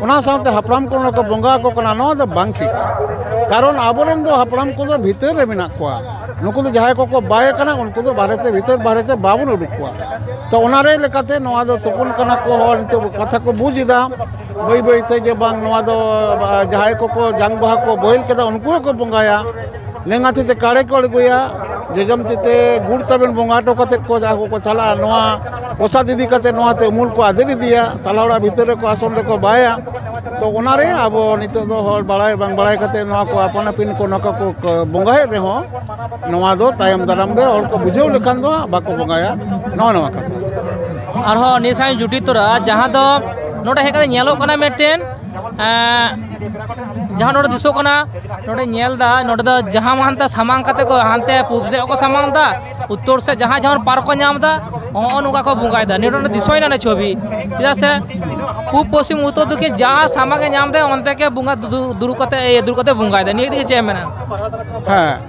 ᱚᱱᱟ ᱥᱟᱶᱛᱮ ᱦᱟᱯᱲᱟᱢ ᱠᱚ ᱱᱚᱰᱮ ᱠᱚ ᱵᱚᱸᱜᱟ ᱟᱠᱚ ᱠᱟᱱᱟ, ᱱᱚᱣᱟ ᱫᱚ ᱵᱟᱝ ᱴᱷᱤᱠᱟ᱾ ᱠᱟᱨᱚᱱ ᱟᱵᱚᱨᱮᱱ ᱫᱚ ᱦᱟᱯᱲᱟᱢ ᱠᱚᱫᱚ ᱵᱷᱤᱛᱟᱹᱨ ᱨᱮ ᱢᱮᱱᱟᱜ ᱠᱚᱣᱟ᱾ ᱱᱩᱠᱩ ᱫᱚ ᱡᱟᱦᱟᱸᱭ ᱠᱚᱠᱚ ᱵᱟᱭ ᱠᱟᱱᱟ, ᱩᱱᱠᱩ ᱫᱚ ᱵᱟᱦᱨᱮ ᱛᱮ, ᱵᱷᱤᱛᱟᱹᱨ ᱵᱟᱦᱨᱮ ᱛᱮ ᱵᱟᱵᱚᱱ ᱩᱰᱩᱠ ᱠᱚᱣᱟ᱾ ᱛᱚ ᱚᱱᱟᱨᱮ ᱞᱮᱠᱟᱛᱮ ᱱᱚᱣᱟ ᱫᱚ ᱛᱩᱯᱩᱱ ᱠᱟᱱᱟ ᱠᱚ ᱦᱚᱲ, ᱱᱤᱛᱚᱜ ᱠᱟᱛᱷᱟ ᱠᱚ ᱵᱩᱡᱽ ᱮᱫᱟ ᱵᱟᱹᱭ ᱵᱟᱹᱭ ᱛᱮ ᱡᱮ ᱵᱟᱝ ᱱᱚᱣᱟ ᱫᱚ, ᱟ, ᱡᱟᱦᱟᱸᱭ ᱠᱚᱠᱚ ᱡᱟᱝ ᱵᱟᱦᱟ ᱠᱚ ᱵᱳᱦᱮᱞ ᱠᱮᱫᱟ, ᱩᱱᱠᱩ ᱜᱮᱠᱚ ᱵᱚᱸᱜᱟᱭᱟ᱾ ᱞᱮᱸᱜᱟ ᱛᱤ ᱛᱮ ᱠᱟᱲᱮ ᱠᱚ ᱟᱬᱜᱚᱭᱟ, ᱡᱚᱡᱚᱢ ᱛᱤ ᱛᱮ ᱜᱩᱲ ᱛᱟᱵᱮᱱ ᱵᱚᱸᱜᱟ ᱦᱚᱴᱚ ᱠᱟᱛᱮᱫ ᱠᱚ ᱡᱟᱦᱟᱸ ᱠᱚᱠᱚ ᱪᱟᱞᱟᱜᱼᱟ, ᱱᱚᱣᱟ ᱯᱨᱚᱥᱟᱫ ᱤᱫᱤ ᱠᱟᱛᱮᱫ ᱱᱚᱣᱟ ᱛᱮ ᱩᱢᱩᱞ ᱠᱚ ᱟᱫᱮᱨ ᱤᱫᱤᱭᱟ, ᱛᱟᱞᱟ ᱚᱲᱟᱜ ᱵᱷᱤᱛᱟᱹᱨ ᱨᱮᱠᱚ ᱟᱥᱚᱱ ᱨᱮᱠᱚ ᱵᱟᱭᱟ᱾ ᱛᱚ ᱚᱱᱟᱨᱮ ᱟᱵᱚ ᱱᱤᱛᱚᱜ ᱫᱚ ᱦᱚᱲ ᱵᱟᱲᱟᱭ ᱵᱟᱝ ᱵᱟᱲᱟᱭ ᱠᱟᱛᱮᱫ ᱱᱚᱣᱟ ᱠᱚ ᱟᱯᱟᱱ ᱟᱹᱯᱤᱱ ᱠᱚ ᱱᱚᱝᱠᱟ ᱠᱚ ᱠᱚ ᱵᱚᱸᱜᱟᱭᱮᱫ ᱨᱮᱦᱚᱸ, ᱱᱚᱣᱟ ᱫᱚ ᱛᱟᱭᱚᱢ ᱫᱟᱨᱟᱢ ᱨᱮ ᱦᱚᱲ ᱠᱚ ᱵᱩᱡᱷᱟᱹᱣ ᱞᱮᱠᱷᱟᱱ ᱫᱚ ᱵᱟᱠᱚ ᱵᱚᱸᱜᱟᱭᱟ, ᱱᱚᱜᱼᱚ ᱱᱚᱣᱟ ᱠᱟᱛᱷᱟ᱾ ᱟᱨᱦᱚᱸ ᱱᱤᱭᱟᱹ ᱥᱟᱶ ᱡᱩᱴᱤ ᱛᱚᱨᱟ, ᱡᱟᱦᱟᱸ ᱫᱚ ᱱᱚᱰᱮ ᱦᱮᱡ ᱠᱟᱛᱮ ᱧᱮᱞᱚᱜ ᱠᱟᱱᱟ ᱢᱤᱫᱴᱮᱱ, ᱮᱸ, ᱡᱟᱦᱟᱸ ᱱᱚᱰᱮ ᱫᱤᱥᱚᱜ ᱠᱟᱱᱟ, ᱱᱚᱰᱮ ᱧᱮᱞ ᱮᱫᱟ, ᱱᱚᱰᱮ ᱫᱚ ᱡᱟᱦᱟᱸ ᱦᱟᱱᱛᱮ ᱥᱟᱢᱟᱝ ᱠᱟᱛᱮ ᱠᱚ, ᱦᱟᱱᱛᱮ ᱯᱩᱵ ᱥᱮᱫ ᱦᱚᱸᱠᱚ ᱥᱟᱢᱟᱝ ᱮᱫᱟ, ᱩᱛᱛᱚᱨ ᱥᱮᱫ ᱡᱟᱦᱟᱸ ᱡᱮᱢᱚᱱ ᱯᱟᱨᱠ ᱠᱚ ᱧᱟᱢ ᱮᱫᱟ, ᱱᱚᱜᱼᱚ ᱱᱚᱝᱠᱟ ᱠᱚ ᱵᱚᱸᱜᱟᱭᱮᱫᱟ᱾ ᱱᱤᱭᱟᱹ ᱱᱚᱰᱮ ᱫᱤᱥᱟᱹᱭᱮᱱᱟ ᱚᱱᱟ ᱪᱷᱚᱵᱤ, ᱪᱮᱫᱟᱜ ᱥᱮ ᱯᱩᱵ, ᱯᱚᱥᱪᱤᱢ, ᱩᱛᱛᱚᱨ, ᱫᱚᱠᱠᱷᱤᱱ ᱡᱟᱦᱟᱸ ᱥᱟᱢᱟᱝ ᱮ ᱧᱟᱢ ᱮᱫᱟ, ᱚᱱᱛᱮ ᱜᱮ ᱵᱚᱸᱜᱟ ᱫᱩ-, ᱫᱩ-, ᱫᱩᱲᱩᱵ ᱠᱟᱛᱮ, ᱤᱭᱟᱹ, ᱫᱩᱲᱩᱵ ᱠᱟᱛᱮ ᱵᱚᱸᱜᱟᱭᱮᱫᱟ᱾ ᱱᱤᱭᱟᱹ ᱤᱫᱤ ᱠᱟᱛᱮ ᱪᱮᱫ ᱮᱢ ᱢᱮᱱᱟ? ᱦᱮᱸ,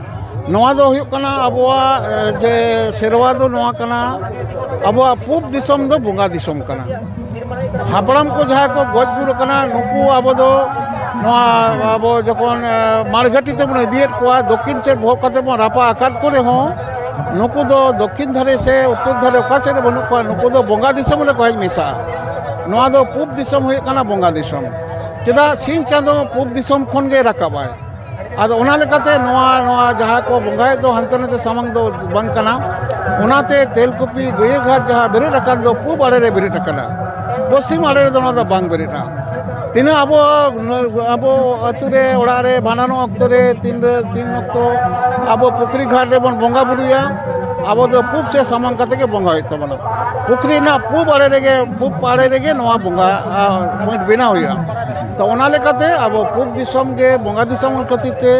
ᱱᱚᱣᱟ ᱫᱚ ᱦᱩᱭᱩᱜ ᱠᱟᱱᱟ ᱟᱵᱚᱣᱟᱜ, ᱮ, ᱡᱮ ᱥᱮᱨᱣᱟ ᱫᱚ ᱱᱚᱣᱟ ᱠᱟᱱᱟ, ᱟᱵᱚᱣᱟᱜ ᱯᱩᱵ ᱫᱤᱥᱚᱢ ᱫᱚ ᱵᱚᱸᱜᱟ ᱫᱤᱥᱚᱢ ᱠᱟᱱᱟ᱾ ᱦᱟᱯᱲᱟᱢ ᱠᱚ ᱡᱟᱦᱟᱸᱭ ᱠᱚ ᱜᱚᱡ ᱜᱩᱨ ᱟᱠᱟᱱᱟ, ᱱᱩᱠᱩ ᱟᱵᱚ ᱫᱚ ᱱᱚᱣᱟ ᱟᱵᱚ ᱡᱚᱠᱷᱚᱱ, ᱮ, ᱢᱟᱲᱜᱷᱟᱴᱤ ᱛᱮᱵᱚᱱ ᱤᱫᱤᱭᱮᱫ ᱠᱚᱣᱟ, ᱫᱚᱠᱠᱷᱤᱱ ᱥᱮᱫ ᱵᱚᱦᱚᱜ ᱠᱟᱛᱮ ᱵᱚᱱ ᱨᱟᱯᱟᱜ ᱟᱠᱟᱫ ᱠᱚ ᱨᱮᱦᱚᱸ, ᱱᱩᱠᱩ ᱫᱚ ᱫᱚᱠᱠᱷᱤᱱ ᱫᱷᱟᱨᱮ ᱥᱮ ᱩᱛᱛᱚᱨ ᱫᱷᱟᱨᱮ ᱚᱠᱟ ᱥᱮᱫ ᱨᱮ ᱵᱟᱹᱱᱩᱜ ᱠᱚᱣᱟ, ᱱᱩᱠᱩ ᱫᱚ ᱵᱚᱸᱜᱟ ᱫᱤᱥᱚᱢ ᱨᱮᱠᱚ ᱦᱮᱡ ᱢᱮᱥᱟᱜᱼᱟ᱾ ᱱᱚᱣᱟ ᱫᱚ ᱯᱩᱵ ᱫᱤᱥᱚᱢ ᱦᱩᱭᱩᱜ ᱠᱟᱱᱟ ᱵᱚᱸᱜᱟ ᱫᱤᱥᱚᱢ᱾ ᱪᱮᱫᱟᱜ ᱥᱤᱧ ᱪᱟᱸᱫᱚ ᱯᱩᱵ ᱫᱤᱥᱚᱢ ᱠᱷᱚᱱ ᱜᱮ ᱨᱟᱠᱟᱵᱟᱭ᱾ ᱟᱫᱚ ᱚᱱᱟ ᱞᱮᱠᱟᱛᱮ ᱱᱚᱣᱟ, ᱱᱚᱣᱟ ᱡᱟᱦᱟᱸ ᱠᱚ ᱵᱚᱸᱜᱟᱭᱮᱫ ᱫᱚ ᱦᱟᱱᱛᱮ ᱱᱟᱛᱮ ᱥᱟᱢᱟᱝ ᱫᱚ ᱵᱟᱝ ᱠᱟᱱᱟ᱾ ᱚᱱᱟᱛᱮ ᱛᱮᱞᱠᱩᱯᱤ ᱜᱟᱹᱭᱟᱹ ᱜᱷᱟᱴ ᱡᱟᱦᱟᱸ ᱵᱮᱨᱮᱫ ᱟᱠᱟᱱ ᱫᱚ ᱯᱩᱵ ᱟᱲᱮ ᱨᱮ ᱵᱮᱨᱮᱫ ᱟᱠᱟᱱᱟ, ᱯᱚᱥᱪᱤᱢ ᱟᱲᱮ ᱨᱮᱫᱚ ᱚᱱᱟ ᱫᱚ ᱵᱟᱝ ᱵᱮᱨᱮᱫᱼᱟ᱾ ᱛᱤᱱᱟᱹᱜ ᱟᱵᱚ, ᱟᱵᱚ ᱟᱹᱛᱩ ᱨᱮ ᱚᱲᱟᱜ ᱨᱮ ᱵᱷᱟᱸᱰᱟᱱᱚᱜ ᱚᱠᱛᱚ ᱨᱮ ᱛᱤᱱ ᱨᱮ, ᱛᱤᱱ ᱚᱠᱛᱚ ᱟᱵᱚ ᱯᱩᱠᱷᱨᱤ ᱜᱷᱟᱴ ᱨᱮᱵᱚᱱ ᱵᱚᱸᱜᱟ ᱵᱩᱨᱩᱭᱟ, ᱟᱵᱚ ᱫᱚ ᱯᱩᱵ ᱥᱮᱫ ᱥᱟᱢᱟᱝ ᱠᱟᱛᱮ ᱜᱮ ᱵᱚᱸᱜᱟ ᱦᱩᱭᱩᱜ ᱛᱟᱵᱚᱱᱟ᱾ ᱯᱩᱠᱷᱨᱤ ᱨᱮᱱᱟᱜ ᱯᱩᱵ ᱟᱲᱮ ᱨᱮᱜᱮ, ᱯᱩᱵ ᱟᱲᱮ ᱨᱮᱜᱮ ᱱᱚᱣᱟ ᱵᱚᱸᱜᱟ, ᱟ, ᱯᱚᱭᱮᱱᱴ ᱵᱮᱱᱟᱣ ᱦᱩᱭᱩᱜᱼᱟ᱾ ᱛᱚ ᱚᱱᱟ ᱞᱮᱠᱟᱛᱮ ᱟᱵᱚ ᱯᱩᱵ ᱫᱤᱥᱚᱢ ᱜᱮ ᱵᱚᱸᱜᱟ ᱫᱤᱥᱚᱢ ᱠᱷᱟᱹᱛᱤᱨ ᱛᱮ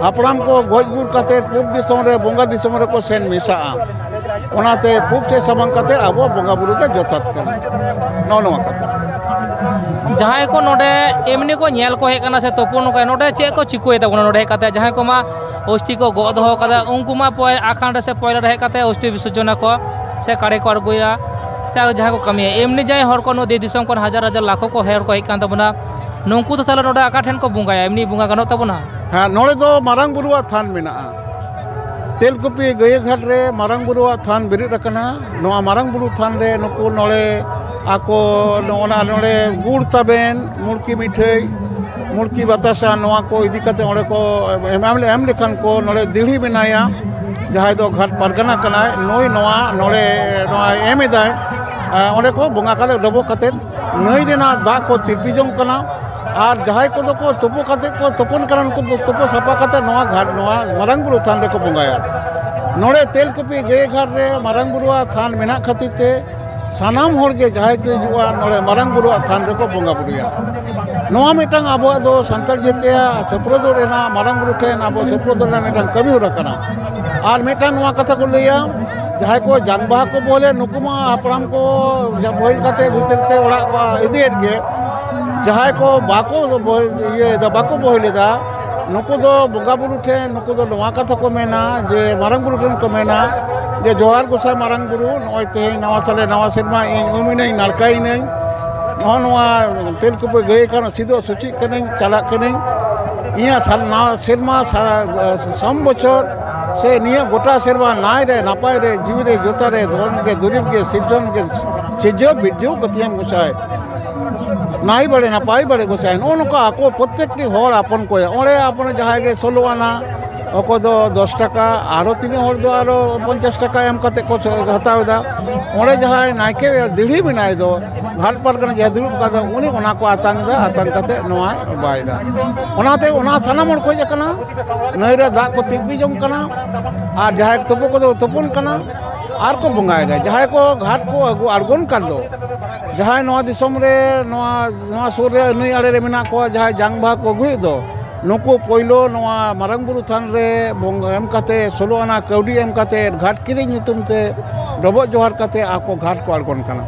ᱦᱟᱯᱲᱟᱢ ᱠᱚ ᱜᱚᱡ ᱜᱩᱨ ᱠᱟᱛᱮ ᱯᱩᱵ ᱫᱤᱥᱚᱢ ᱨᱮ ᱵᱚᱸᱜᱟ ᱫᱤᱥᱚᱢ ᱨᱮᱠᱚ ᱥᱮᱱ ᱢᱮᱥᱟᱜᱼᱟ᱾ ᱚᱱᱟᱛᱮ ᱯᱩᱵ ᱥᱮᱫ ᱥᱟᱢᱟᱝ ᱠᱟᱛᱮ ᱟᱵᱚᱣᱟᱜ ᱵᱚᱸᱜᱟ ᱵᱩᱨᱩ ᱜᱮ ᱡᱚᱛᱷᱟᱛ ᱠᱟᱱᱟ᱾ ᱱᱚᱜᱼᱚ ᱱᱚᱣᱟ ᱠᱟᱛᱷᱟ᱾ ᱡᱟᱦᱟᱸᱭ ᱠᱚ ᱱᱚᱰᱮ ᱮᱢᱱᱤ ᱠᱚ ᱧᱮᱞ ᱠᱚ ᱦᱮᱡ ᱠᱟᱱᱟ ᱥᱮ ᱛᱩᱯᱩᱱ ᱠᱚ, ᱱᱚᱰᱮ ᱪᱮᱫ ᱠᱚ ᱪᱤᱠᱟᱹᱭ ᱛᱟᱵᱚᱱᱟ? ᱱᱚᱰᱮ ᱦᱮᱡ ᱠᱟᱛᱮ ᱡᱟᱦᱟᱸᱭ ᱠᱚᱢᱟ ᱚᱥᱛᱷᱤ ᱠᱚ ᱜᱚᱜ ᱫᱚᱦᱚ ᱠᱟᱫᱟ, ᱩᱱᱠᱩ ᱢᱟ ᱯᱚᱭ-, ᱟᱠᱷᱟᱱ ᱨᱮ ᱥᱮ ᱯᱚᱭᱞᱟ ᱨᱮ ᱦᱮᱡ ᱠᱟᱛᱮ ᱚᱥᱛᱷᱤ ᱵᱤᱥᱚᱨᱡᱚᱱ ᱟᱠᱚ ᱥᱮ ᱠᱟᱲᱮ ᱠᱚ ᱟᱬᱜᱚᱭᱟ ᱥᱮ ᱟᱨᱚ ᱡᱟᱦᱟᱸᱭ ᱠᱚ ᱠᱟᱹᱢᱤᱭᱟ᱾ ᱮᱢᱱᱤ ᱡᱟᱦᱟᱸᱭ ᱦᱚᱲ ᱠᱚ ᱱᱚᱣᱟ ᱫᱮᱥ ᱫᱤᱥᱚᱢ ᱠᱷᱚᱱ ᱦᱟᱡᱟᱨ ᱦᱟᱡᱟᱨ ᱞᱟᱠᱷᱚ ᱠᱚ ᱦᱚᱲ ᱠᱚ ᱦᱮᱡ ᱠᱟᱱ ᱛᱟᱵᱚᱱᱟ, ᱱᱩᱠᱩ ᱫᱚ ᱛᱟᱦᱚᱞᱮ ᱱᱚᱰᱮ ᱟᱠᱟ ᱴᱷᱮᱱ ᱠᱚ ᱵᱚᱸᱜᱟᱭᱟ? ᱮᱢᱱᱤ ᱵᱚᱸᱜᱟ ᱜᱟᱱᱚᱜ ᱛᱟᱵᱚᱱᱟ? ᱦᱮᱸ, ᱱᱚᱰᱮ ᱫᱚ ᱢᱟᱨᱟᱝ ᱵᱩᱨᱩᱣᱟᱜ ᱛᱷᱟᱱ ᱢᱮᱱᱟᱜᱼᱟ᱾ ᱛᱮᱞᱠᱩᱯᱤ ᱜᱟᱹᱭᱟᱹ ᱜᱷᱟᱴ ᱨᱮ ᱢᱟᱨᱟᱝ ᱵᱩᱨᱩᱣᱟᱜ ᱛᱷᱟᱱ ᱵᱮᱨᱮᱫ ᱟᱠᱟᱱᱟ᱾ ᱱᱚᱣᱟ ᱢᱟᱨᱟᱝ ᱵᱩᱨᱩ ᱛᱷᱟᱱ ᱨᱮ ᱱᱩᱠᱩ ᱱᱚᱰᱮ ᱟᱠᱚ ᱱᱚᱜᱼᱚ ᱱᱟ ᱱᱚᱰᱮ ᱜᱩᱲ ᱛᱟᱵᱮᱱ, ᱢᱩᱲᱠᱤ ᱢᱤᱴᱷᱟᱹᱭ, ᱢᱩᱲᱠᱤ ᱵᱟᱛᱟᱥᱟ, ᱱᱚᱣᱟ ᱠᱚ ᱤᱫᱤ ᱠᱟᱛᱮ ᱚᱸᱰᱮ ᱠᱚ ᱮᱢ, ᱮᱢ ᱞᱮᱠᱷᱟᱱ ᱠᱚ ᱱᱚᱰᱮ ᱫᱤᱲᱦᱤ ᱢᱮᱱᱟᱭᱟ, ᱡᱟᱦᱟᱸᱭ ᱫᱚ ᱜᱷᱟᱴ ᱯᱟᱨᱜᱟᱱᱟ ᱠᱟᱱᱟᱭ, ᱱᱩᱭ ᱱᱚᱣᱟ ᱱᱚᱰᱮ ᱱᱚᱣᱟ ᱮᱢ ᱮᱫᱟᱭ᱾ ᱟᱨ ᱚᱸᱰᱮ ᱠᱚ ᱵᱚᱸᱜᱟ ᱠᱟᱛᱮ ᱰᱚᱵᱚᱜ ᱠᱟᱛᱮ ᱱᱟᱹᱭ ᱨᱮᱱᱟᱜ ᱫᱟᱜ ᱠᱚ ᱛᱤᱨᱯᱤ ᱡᱚᱝ ᱠᱟᱱᱟ᱾ ᱟᱨ ᱡᱟᱦᱟᱸᱭ ᱠᱚᱫᱚ ᱠᱚ ᱛᱩᱯᱩ ᱠᱟᱛᱮ ᱠᱚ ᱛᱩᱯᱩᱱ ᱠᱟᱱᱟ, ᱩᱱᱠᱩ ᱫᱚ ᱛᱩᱯᱩ ᱥᱟᱯᱷᱟ ᱠᱟᱛᱮ ᱱᱚᱣᱟ ᱜᱷᱟᱴ, ᱱᱚᱣᱟ ᱢᱟᱨᱟᱝ ᱵᱩᱨᱩ ᱛᱷᱟᱱ ᱨᱮᱠᱚ ᱵᱚᱸᱜᱟᱭᱟ᱾ ᱱᱚᱰᱮ ᱛᱮᱞᱠᱩᱯᱤ ᱜᱟᱹᱭ ᱜᱷᱟᱴ ᱨᱮ ᱢᱟᱨᱟᱝ ᱵᱩᱨᱩᱣᱟᱜ ᱛᱷᱟᱱ ᱢᱮᱱᱟᱜ ᱠᱷᱟᱹᱛᱤᱨ ᱛᱮ ᱥᱟᱱᱟᱢ ᱦᱚᱲ ᱜᱮ ᱡᱟᱦᱟᱸᱭ ᱠᱚ ᱦᱤᱡᱩᱜᱼᱟ ᱱᱚᱰᱮ ᱢᱟᱨᱟᱝ ᱵᱩᱨᱩᱣᱟᱜ ᱛᱷᱟᱱ ᱨᱮᱠᱚ ᱵᱚᱸᱜᱟ ᱵᱩᱨᱩᱭᱟ᱾ ᱱᱚᱣᱟ ᱢᱤᱫᱴᱟᱝ ᱟᱵᱚᱣᱟᱜ ᱫᱚ ᱥᱟᱱᱛᱟᱲ ᱡᱟᱹᱛᱤᱭᱟᱜ ᱥᱩᱯᱨᱚᱫᱚᱱ ᱨᱮᱱᱟᱜ, ᱢᱟᱨᱟᱝ ᱵᱩᱨᱩ ᱴᱷᱮᱱ ᱟᱵᱚ ᱥᱩᱯᱨᱚᱫᱚᱱ ᱨᱮᱱᱟᱜ ᱢᱤᱫᱴᱟᱝ ᱠᱟᱹᱢᱤ ᱦᱚᱨᱟ ᱠᱟᱱᱟ᱾ ᱟᱨ ᱢᱤᱫᱴᱟᱝ ᱱᱚᱣᱟ ᱠᱟᱛᱷᱟ ᱠᱚ ᱞᱟᱹᱭᱟ, ᱡᱟᱦᱟᱸᱭ ᱠᱚ ᱡᱟᱝ ᱵᱟᱦᱟ ᱠᱚ ᱵᱚᱦᱮᱞᱮᱫ, ᱱᱩᱠᱩ ᱢᱟ ᱦᱟᱯᱲᱟᱢ ᱠᱚ ᱵᱚᱦᱮᱞ ᱠᱟᱛᱮ ᱵᱷᱤᱛᱤᱨ ᱛᱮ ᱚᱲᱟᱜ ᱠᱚ ᱤᱫᱤᱭᱮᱫ ᱜᱮ᱾ ᱡᱟᱦᱟᱸᱭ ᱠᱚ ᱵᱟᱠᱚ ᱵᱚᱦᱮᱞ, ᱤᱭᱟᱹᱭᱮᱫᱟ, ᱵᱟᱠᱚ ᱵᱚᱦᱮᱞᱮᱫᱟ, ᱱᱩᱠᱩ ᱫᱚ ᱵᱚᱸᱜᱟ ᱵᱩᱨᱩ ᱴᱷᱮᱱ, ᱱᱩᱠᱩ ᱫᱚ ᱱᱚᱣᱟ ᱠᱟᱛᱷᱟ ᱠᱚ ᱢᱮᱱᱟ ᱡᱮ ᱢᱟᱨᱟᱝ ᱵᱩᱨᱩ ᱴᱷᱮᱱ ᱠᱚ ᱢᱮᱱᱟ ᱡᱮ, "ᱡᱚᱦᱟᱨ ᱜᱚᱸᱥᱟᱭ ᱢᱟᱨᱟᱝ ᱵᱩᱨᱩ, ᱱᱚᱜᱼᱚᱭ ᱛᱮᱦᱮᱧ ᱱᱟᱣᱟ ᱥᱟᱞᱮ ᱱᱟᱣᱟ ᱥᱮᱨᱢᱟ ᱤᱧ ᱩᱢ ᱤᱱᱟᱹᱧ, ᱱᱟᱲᱠᱟ ᱤᱱᱟᱹᱧ, ᱱᱚᱜᱼᱚ ᱱᱚᱣᱟ ᱛᱮᱞᱠᱩᱯᱤ ᱜᱟᱹᱭ ᱠᱟᱱᱟ, ᱥᱤᱫᱚᱜ ᱥᱩᱪᱤᱜ ᱠᱟᱹᱱᱟᱹᱧ, ᱪᱟᱞᱟᱜ ᱠᱟᱹᱱᱟᱹᱧ, ᱤᱧᱟᱹᱜ ᱥᱟᱞ-, ᱱᱟᱣᱟ ᱥᱮᱨᱢᱟ ᱥᱟ-, ᱥᱚᱢ ᱵᱚᱪᱷᱚᱨ ᱥᱮ ᱱᱤᱭᱟᱹ ᱜᱚᱴᱟ ᱥᱮᱨᱢᱟ ᱱᱟᱭ ᱨᱮ ᱱᱟᱯᱟᱭ ᱨᱮ ᱡᱤᱣᱤ ᱨᱮ ᱡᱚᱛᱟ ᱨᱮ ᱫᱷᱚᱱ ᱜᱮ ᱫᱩᱨᱤᱵᱽ ᱜᱮ ᱥᱤᱨᱡᱚᱱ ᱜᱮ ᱥᱤᱨᱡᱟᱹᱣ ᱵᱤᱨᱡᱟᱹᱣ ᱠᱟᱹᱛᱤᱧᱟᱢ ᱜᱚᱸᱥᱟᱭ, ᱱᱟᱭ ᱵᱟᱲᱮ ᱱᱟᱯᱟᱭ ᱵᱟᱲᱮ ᱜᱚᱸᱥᱟᱭ", ᱱᱚᱜᱼᱚ ᱱᱚᱝᱠᱟ ᱟᱠᱚ ᱯᱨᱚᱛᱮᱠᱴᱤ ᱦᱚᱲ ᱟᱯᱚᱱ ᱠᱚᱭᱟ᱾ ᱚᱸᱰᱮ ᱟᱯᱚᱱ ᱡᱟᱦᱟᱸᱭ ᱜᱮ ᱥᱳᱞᱳ ᱟᱱᱟ, ᱚᱠᱚᱭ ᱫᱚ ᱫᱚᱥ ᱴᱟᱠᱟ, ᱟᱨᱚ ᱛᱤᱱᱟᱹᱜ ᱦᱚᱲ ᱫᱚ ᱟᱨᱚ ᱯᱚᱧᱪᱟᱥ ᱴᱟᱠᱟ ᱮᱢ ᱠᱟᱛᱮ ᱠᱚ ᱦᱟᱛᱟᱣ ᱮᱫᱟ᱾ ᱚᱸᱰᱮ ᱡᱟᱦᱟᱸᱭ ᱱᱟᱭᱠᱮ ᱫᱤᱲᱦᱤ ᱢᱮᱱᱟᱭ ᱫᱚ, ᱜᱷᱟᱴ ᱯᱟᱨᱜᱟᱱᱟ ᱡᱟᱦᱟᱸᱭ ᱫᱩᱲᱩᱵ ᱠᱟᱫᱟ, ᱩᱱᱤ ᱚᱱᱟ ᱠᱚ ᱟᱛᱟᱝ ᱮᱫᱟ, ᱟᱛᱟᱝ ᱠᱟᱛᱮ ᱱᱚᱣᱟᱭ ᱵᱟᱭ ᱮᱫᱟ᱾ ᱚᱱᱟᱛᱮ ᱚᱱᱟ ᱥᱟᱱᱟᱢ ᱦᱚᱲ ᱠᱚ ᱦᱮᱡ ᱟᱠᱟᱱᱟ, ᱱᱟᱹᱭ ᱨᱮ ᱫᱟᱜ ᱠᱚ ᱛᱤᱨᱯᱤ ᱡᱚᱝ ᱠᱟᱱᱟ, ᱟᱨ ᱡᱟᱦᱟᱸᱭ ᱛᱩᱯᱩ ᱠᱚᱫᱚ ᱛᱩᱯᱩᱱ ᱠᱟᱱᱟ, ᱟᱨ ᱠᱚ ᱵᱚᱸᱜᱟᱭᱮᱫᱟ᱾ ᱡᱟᱦᱟᱸᱭ ᱠᱚ ᱜᱷᱟᱴ ᱠᱚ ᱟᱹᱜᱩ ᱟᱬᱜᱚᱱ ᱠᱟᱱ ᱫᱚ, ᱡᱟᱦᱟᱸᱭ ᱱᱚᱣᱟ ᱫᱤᱥᱚᱢ ᱨᱮ, ᱱᱚᱣᱟ, ᱱᱚᱣᱟ ᱥᱩᱨ ᱨᱮ ᱱᱟᱹᱭ ᱟᱲᱮ ᱨᱮ ᱢᱮᱱᱟᱜ ᱠᱚᱣᱟ, ᱡᱟᱦᱟᱸᱭ ᱡᱟᱝ ᱵᱟᱦᱟ ᱠᱚ ᱟᱹᱜᱩᱭᱮᱫ ᱫᱚ, ᱱᱩᱠᱩ ᱯᱳᱭᱞᱳ ᱱᱚᱣᱟ ᱢᱟᱨᱟᱝ ᱵᱩᱨᱩ ᱛᱷᱟᱱ ᱨᱮ ᱵᱚᱸᱜᱟ ᱮᱢ ᱠᱟᱛᱮ, ᱥᱳᱞᱳ ᱟᱱᱟ ᱠᱟᱹᱣᱰᱤ ᱮᱢ ᱠᱟᱛᱮ, ᱜᱷᱟᱴ ᱠᱤᱨᱤᱧ ᱧᱩᱛᱩᱢ ᱛᱮ ᱰᱚᱵᱚᱜ ᱡᱚᱦᱟᱨ ᱠᱟᱛᱮ ᱟᱠᱚ ᱜᱷᱟᱴ ᱠᱚ ᱟᱬᱜᱚᱱ ᱠᱟᱱᱟ᱾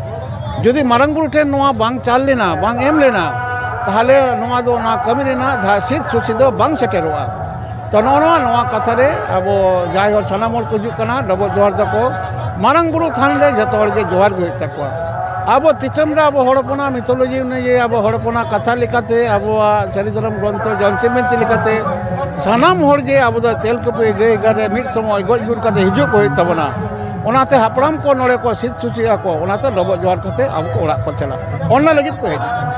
ᱡᱩᱫᱤ ᱢᱟᱨᱟᱝ ᱵᱩᱨᱩ ᱴᱷᱮᱱ ᱱᱚᱣᱟ ᱵᱟᱝ ᱪᱟᱞ ᱞᱮᱱᱟ, ᱵᱟᱝ ᱮᱢ ᱞᱮᱱᱟ, ᱛᱟᱦᱚᱞᱮ ᱱᱚᱣᱟ ᱫᱚ, ᱚᱱᱟ ᱠᱟᱹᱢᱤ ᱨᱮᱱᱟᱜ ᱡᱟᱦᱟᱸ ᱥᱤᱫ ᱥᱩᱥᱤ ᱫᱚ ᱵᱟᱝ ᱥᱮᱴᱮᱨᱚᱜᱼᱟ᱾ ᱛᱚ, ᱱᱚᱜᱼᱚ ᱱᱚᱣᱟ, ᱱᱚᱣᱟ ᱠᱟᱛᱷᱟ ᱨᱮ ᱟᱵᱚ ᱡᱟᱦᱟᱸᱭ ᱦᱚᱲ, ᱥᱟᱱᱟᱢ ᱦᱚᱲ ᱠᱚ ᱦᱤᱡᱩᱜ ᱠᱟᱱᱟ ᱰᱚᱵᱚᱜ ᱡᱚᱦᱟᱨ ᱫᱟᱠᱚ, ᱢᱟᱨᱟᱝ ᱵᱩᱨᱩ ᱛᱷᱟᱱ ᱨᱮ ᱡᱚᱛᱚ ᱦᱚᱲ ᱜᱮ ᱡᱚᱦᱟᱨ ᱜᱮ ᱦᱩᱭᱩᱜ ᱛᱟᱠᱚᱣᱟ᱾ ᱟᱵᱚ ᱫᱤᱥᱚᱢ ᱨᱮ ᱟᱵᱚ ᱦᱚᱲ ᱦᱚᱯᱚᱱᱟᱜ ᱢᱤᱛᱷᱳᱞᱚᱡᱤ ᱚᱱᱩᱡᱟᱭᱤ, ᱟᱵᱚ ᱦᱚᱲ ᱦᱚᱯᱚᱱᱟᱜ ᱠᱟᱛᱷᱟ ᱞᱮᱠᱟᱛᱮ, ᱟᱵᱚᱣᱟᱜ ᱥᱟᱹᱨᱤ ᱫᱷᱚᱨᱚᱢ ᱜᱨᱚᱱᱛᱷᱚ ᱡᱚᱢᱥᱤᱢ ᱵᱤᱱᱛᱤ ᱞᱮᱠᱟᱛᱮ, ᱥᱟᱱᱟᱢ ᱦᱚᱲ ᱜᱮ ᱟᱵᱚ ᱫᱚ ᱛᱮᱞᱠᱩᱯᱤ ᱜᱟᱹᱭ ᱜᱟᱰᱟ ᱨᱮ ᱢᱤᱫ ᱥᱚᱢᱚᱭ ᱜᱚᱡ ᱜᱩᱨ ᱠᱟᱛᱮ ᱦᱤᱡᱩᱜ ᱠᱚ ᱦᱩᱭᱩᱜ ᱛᱟᱵᱚᱱᱟ᱾ ᱚᱱᱟᱛᱮ ᱦᱟᱯᱲᱟᱢ ᱠᱚ ᱱᱚᱰᱮ ᱠᱚ ᱥᱤᱫ ᱥᱩᱥᱤᱜ ᱟᱠᱚ, ᱚᱱᱟᱛᱮ ᱰᱚᱵᱚᱜ ᱡᱚᱦᱟᱨ ᱠᱟᱛᱮ ᱟᱵᱚ ᱠᱚ ᱚᱲᱟᱜ ᱠᱚ ᱪᱟᱞᱟᱜᱼᱟ, ᱚᱱᱟ ᱞᱟᱹᱜᱤᱫ ᱠᱚ ᱦᱮᱡ ᱟᱠᱟᱱᱟ᱾